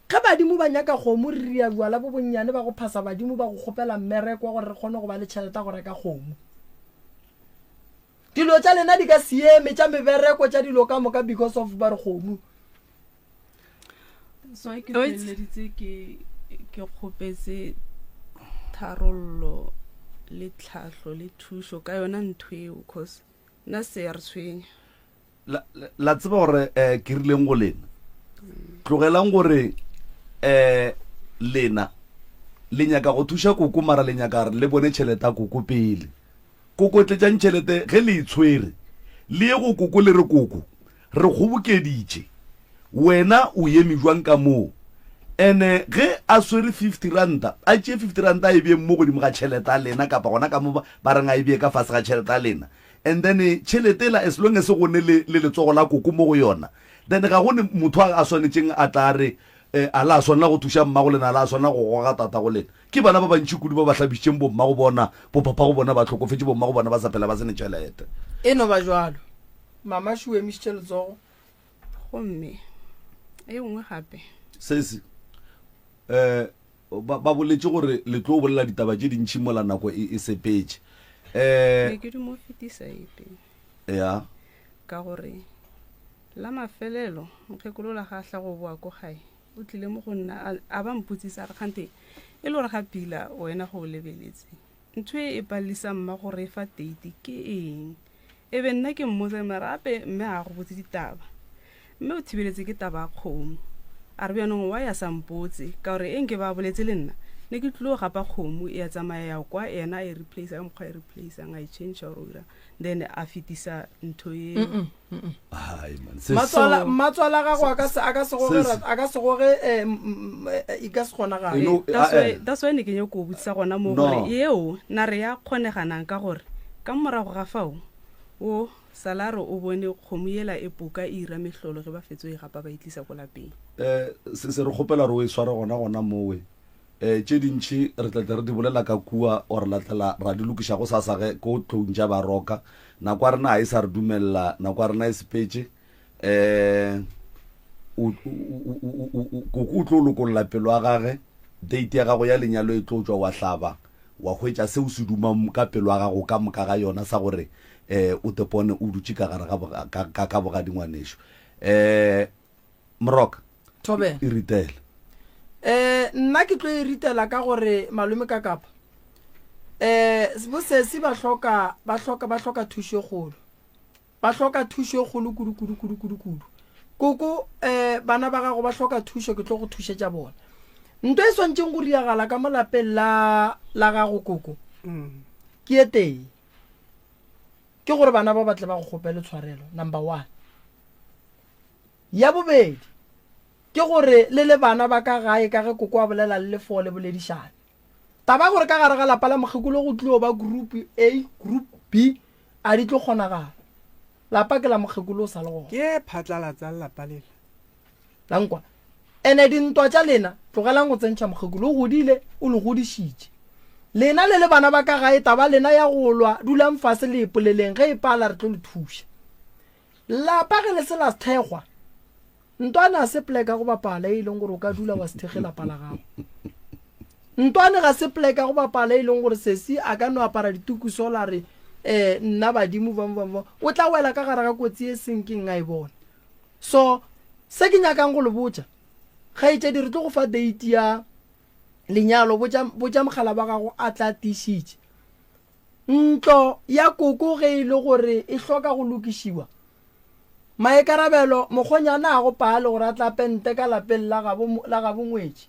Ge badimo ba nyaka kgomo re ria bjala bo bonnyane ba go phasa badimo ba go kgopela mmereko wa gore re kgone go ba le tšhelete ya go reka kgomo. Dilo tša lena di ka se eme tša mebereko tša dilo ka moka because of ba re kgomo. So ke feleleditse ke ke kgopetse tharollo le tlhahlo le thušo ka yona ntho eo cause nna se ya re tshwenya. La, la, la tseba gore um ke rileng go lena? Tlogelang gore um lena le nyaka go thuša koko mara le nyaka re le bone tšhelete ya koko pele. Kokotletšang tšhelete ge le e tshwere, le ye go koko le re, Koko, re kgobokeditše. Wena o eme bjang ka moo? Ene ge a swere 50 ranta, a tšee 50 ranta a e bee mo godimo ga tšhelete ya lena, kapa gona ka mo ba reng a e bee ka fase ga tšhelete ya lena. And then tšhelete ela as long as go ne le, le letsogo la koko mo go yona, then ga go ne motho a, a swanetšeng a tla re, eh, a la swanela go thuša mmago lena, a la swanela go goga tatago lena. Ke bana ba bantši kudu ba ba hlabišitšeng bommago bona, bopapago bona ba hlokofetše, bommago bona ba sa phela ba se ne tšhelete. E no ba bjalo. Mama šo o emišitše letsogo. Gomme e nngwe gape. Sesi, eh, ba, ba boletše gore le tlo bolela ditaba tše dintši mola nako e, e sepetše. Eh, Ne ke dumo fetisa epe. Ya. Ka gore la mafelelo mokgekolo la ga hla go boa ko gae. O tlile mo go nna a, a ba mpotsisa a re, Kgante e le gore ga pila wena go o lebeletse, ntho e e palelisa mma go re fa date ke eng? E be nna ke mmotsa mara gape mme ga a go botse ditaba. Mme o thibeletse ke taba ya kgomo. A re bjanong why a sa mpotse ka gore e nke ba boletse le nna ne ke tlilo gapa kgomo ya tsamaya ya kwa yena a e replace ka mokgwa a e replaceang a e change gore o irang then a fetisa ntho eo. Hai man. Se Matswala matswala gago a ka se a ka se goge a ka se goge eh, eh, e ka se kgonagale. No, That's ah, why eh. that's why ne ke nyako go botsisa gona mo No. gore yeo na re ya kgoneganang ka gore ka morago ga fao o salare o bone kgomo yela e poka e ira mehlolo ge ba fetso e gapa ba e tlisa ko lapeng. Eh, se se re kgopela gore o e sware gona gona mowe. Eh, tše dintši re tla tle re di bolela ka kua or la tla ra di lokiša go sasa ge ko tlong tša Baroka. Nako ya rena ga e sa re dumelela, nako ya rena e sepetše. Eh, o, o, o, o, o, koko o tlo lokolla pelo ya gage, date ya gago ya lenyalo e tlo tšwa wa hlaba, wa hwetša se o se dumang ka pelo ya gago ka moka ga yona sa gore eh, o tepone o dutše ka gare ga, ka, ka, ka bogadi ngwanešu. Eh, Moroka, Thobela. e ritele. Eh, nna ke tlo e ritela ka gore malome ka kapa. Eh, bosesi ba hloka ba hloka ba hloka thušo e kgolo. Ba hloka thušo e kgolo kudu kudu kudu kudu kudu. Koko eh bana ba gago ba hloka thušo ke tlo go thušetša bona. Nto e swantšeng go riagala ka mo lapeng la la gago koko. Ke e tee. Ke gore bana ba batle ba go kgopele tshwarelo number 1. Ya bobedi, ke gore le le bana ba ka gae ka ge koko a bolela le le fo le boledišane. Taba ya gore ka gare ga lapa la mokgekolo go tlilo ba group A, group B a di tlo kgonagala. Lapa ke la mokgekolo o sa le gona. Ke phatlalatsa lapa lela. La nkwa. Ene dintwa tša lena tlogelang go tsentšha mokgekolo o godile o le godišitše. Lena le le bana ba ka gae taba lena ya go lwa dulang fase le ipoleleng ge e pala re tlo le thuša. Lapa ge le se la thekgwa, ntwane ga se plek ya go bapala e leng gore o ka dula wa se thekge lapa la gago. Ntwane ga se plek ya go bapala e leng gore sesi a ka no apara ditukuso la re um nna badimo bang bang bang, o tla wela ka gare ga kotsi e seng keng a e bona. So se ke nyakang go le botša, kgaetšedi re tlo go fa date ya lenyalo, botša botša mogala wa gago a tla tiišitše. Ntlo ya koko ge e le gore e hloka go lokišiwa, maikarabelo mokgonyana a go pale gore a tla pente ka lapeng la gabo la gabo ngwetši.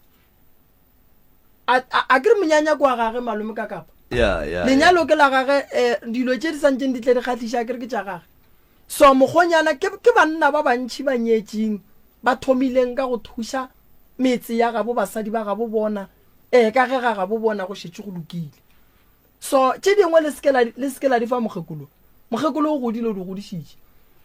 A, a, a ke re monyanya ke wa gage malome ka kapa. Ya, ya, ya. Lenyalo ke la gage, eh, dilo tše di santšeng di tle di kgahliša a ke re ke tša gage. So mokgonyana ke, ke banna ba bantši ba nyetšeng ba thomileng ka go thuša metse ya gabo basadi ba gabo bona, eh, ka ge ga gabo bona go šetše go lokile. So tše dingwe le seke la, le seke la di fa mokgekolo. Mokgekolo o godile, o di godišitše.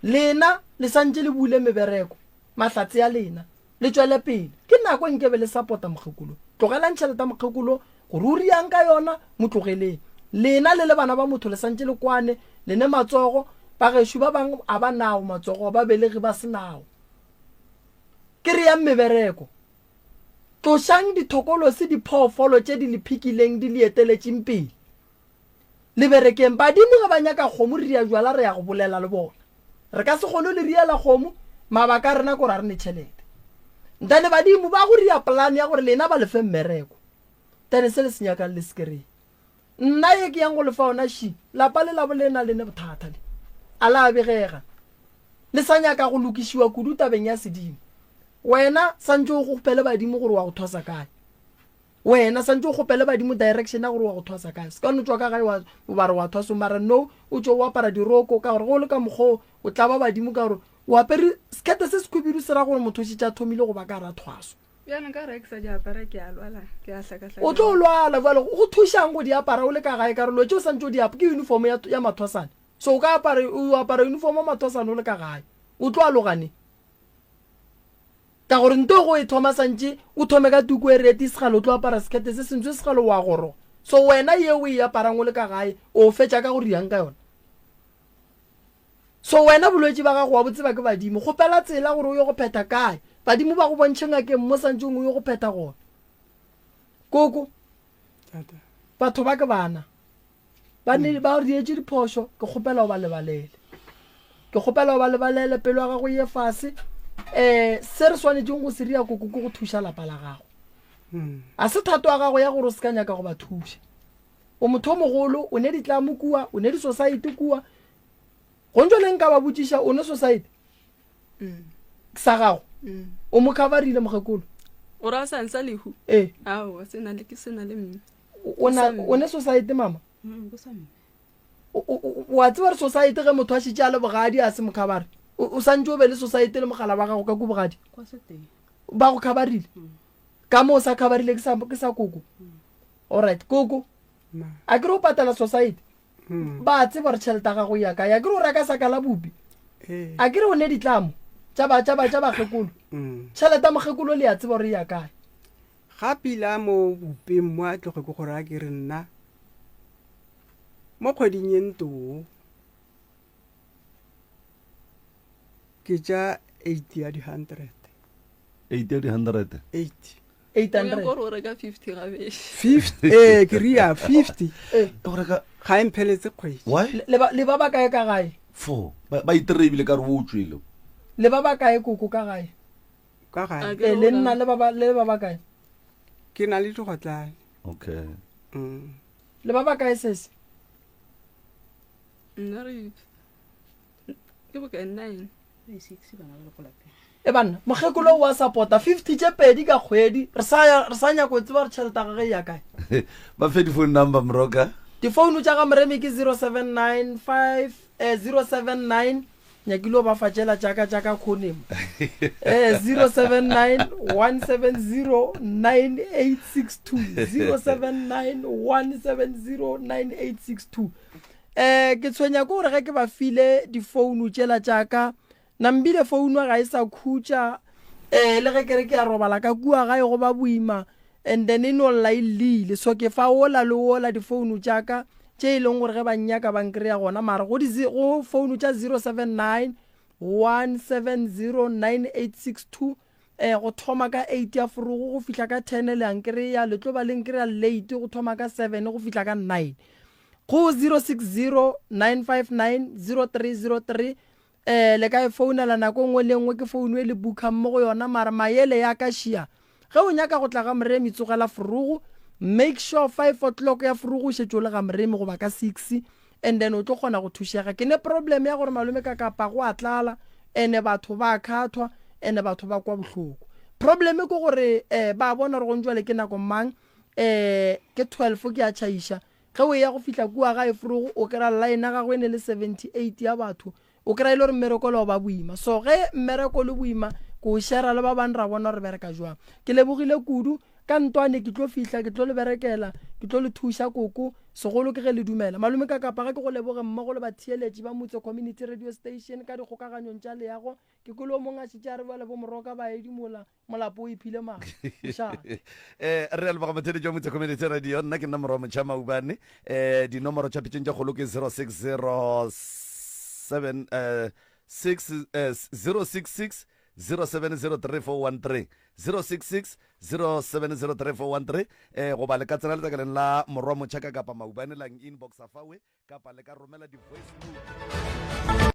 Lena le santše le bule mebereko, mahlatse a lena, le tšwele pele. Ke nako nke be le sapota mokgekolo. Tlogelang tšhelete ya mokgekolo, gore o riang ka yona, mo tlogeleng. Lena le le bana ba motho le santše le kwane, le ne matsogo, bagešo ba bang a ba nawo matsogo, ba belegi ba se nawo. Ke re yang mebereko. Tlošang dithokolosi diphoofolo tše di le phikileng di le eteletšeng pele. Le berekeng. Badimo ge ba nyaka kgomo re ria jwala re ya go bolela le bona. Re ka se kgone le riela kgomo, mabaka a rena ke gore ga re ne tšhelete. Ntane badimo ba go ria plan ya gore lena ba le fe mmereko. Tane se le se nyakang le se kry-e. Nna ye ke yang go le fa ona shi, lapa le labo le na le ne bothata le. A la begega. Le sa nyaka go lokišiwa kudu tabeng ya sedimo. Wena santše o kgopele badimo gore wa go thwasa kae. Wena santše o kgopele badimo direction ya gore wa go thwasa kae. Se ka no tšwa ka gae wa ba re wa thwasong mara no o tšwe o apara diroko ka gore ge o le ka mokgwa o tlaba badimo ka gore o apere sekete se sekhwibidu se ra gore motho o šetše a thomile go ba ka gara thwaso. Bjalo nka re ke sa di apara ke a lwala, ke a hlakahlakana. O tlo lwala bjalo go thušang go di apara o le ka gae ka gore dilo tše o santše o di apara ke uniform ya, ya mathwasane. So o ka apara o apara uniform ya mathwasane o le ka gae. O tlo aloga neng? Ka gore nto go e thoma santše o thome ka tuku e reti segalo o tlo apara sekete se sentswe segalo wa goroga. So wena ye o e aparang o le ka gae o fetša ka go riang ka yona? So wena bolwetši ba gago wa bo tseba ke badimo. Kgopela tsela gore o ye go phetha kae. Badimo ba go bontšhe ngakeng mo santšeng o ye go phetha gona. Koko, batho ba ke bana. Ba ne ba dietše diphošo, ke kgopela o ba lebalele. Ke kgopela o ba lebalele, pelo ya gago e ye fase. Um se re swanetšeng go se ria koko ke go thuša lapa la gago. A se thato ya gago ya gore o se ka nyaka go ba thuša. O motho o mogolo, o ne ditlamo kua, o ne disosaete kua. Go ntšo le nka ba botšiša, o ne sosaete sa gago? O mo coverile mokgekolo? O ra sa nsa lehu? Ee. Aowa, se na le, ke se na le mme. O na, o ne sosaete mama? Ke sa mme. O a tseba re sosaete ge motho a šetše a le bogadi a se mo covere. O santše o be le sosaete le mogala wa gago ka ku bogadi? Kwa se teng. Ba go coverile? Ka mo o sa coverile ke sa, ke sa koko? Alright, koko. A ke re o patela society? Ba tseba gore tšhelete ya gago e ya kae. A ke re o reka saka la bupi? A ke re o ne ditlamo tša ba, tša ba, tša bakgekolo? Tšhelete ya mokgekolo le ya tseba gore e ya kae. Ga pila mo bupeng mo a tloge ke gore a ke re nna mo kgweding ye ntoo ke tša 80 ya di-hundred. 80 ya di-hundred? 80. 800. Gore o reka 50 gabedi. 50 ee ke ria 50 Ee. O reka ga e mpheletse kgwedi. Why? Le ba le ba ba kae ka gae? Four. Ba ba itire ebile ka re o tšwele. Le ba ba kae koko ka gae? Ka gae. Ee, le nna le ba ba le ba ba kae? Ke na le digotlane. Okay. Le ba ba kae sesi? Nna re ke bokae 9. E banna, mokgekolo o a sapota 50 tše pedi ka kgwedi. Re sa ya, re sa nyaka go tseba gore tšhelete ya gagwe e ya kae. Ba fe di-phone number Moroka. Difounu tša ga Moremi ke 0795 eh, 079 nyakile o ba fa tšela tša ka tša ka khoneng eh, 079 170 9862 079 170 9862 Eh, ke tshwenya ke gore ge ke ba file difounu tšela tša ka, nambile founu ga e sa khutša, eh, le ge ke re ke a robala ka kua gae go ba boima, and then e no lla e llile. So ke fa wola le wola difounu tša ka tše e leng gore ge ba nnyaka ba nkry-a gona, mara go di go founu tša 079 170 9862 Eh, go thoma ka eight ya forogo go fihla ka ten le a nkry-a, le tlo ba le nkry-a late go thoma ka seven go fihla ka nine. Go 0609590303 eh, le ka e founela nako e nngwe le e nngwe, ke founu e le bookhang mo go yona, mara mayele ya ka šia. Ge o nyaka go tla ga Moremi tsogela forogo, make sure 5 o'clock ya forogo o šetše o le ga Moremi goba ka six, and then o tlo kgona go thušega. Ke ne problem ya gore malome ka kapa go a tlala, ene batho ba khathwa, ene batho ba kwa bohloko. Problem ke gore eh, ba bona gore gong jwale ke nako mang, eh, ke 12 ke a tšhaiša. Ge o eya go fihla kua gae forogo o kry-a line ya gagwe e ne le 78 ya batho, o kry-a e le gore mmereko le o ba boima. So ge mmereko o le boima ke o shera le ba bang ra bona gore bereka jwang. Ke lebogile kudu ka ntwane ke tlo fihla ke tlo le berekela, ke tlo le thuša koko, segolo ke ge le dumela. Malome Kakapa ga ke go leboge mmogo le batheeletši ba Motse Community Radio Station ka dikgokaganyong tša leago. Ke kwele o mongwe a šetše a re bjale bo Moroka ba edimola Molapo o iphile maatla. Mošate. Eh, re a leboga motheletši wa Motse Community Radio. Nna ke nna morwa motšha Maubane. Eh, dinomoro tša pitšong tša kgolo ke 0607 eh, 6 eh, 066 0703413 066 0703413 eh, goba le ka tsena letlakaleng la morwa motšha ka kapa Maubane lang inbox a fawe kapa le ka romela di-voice note.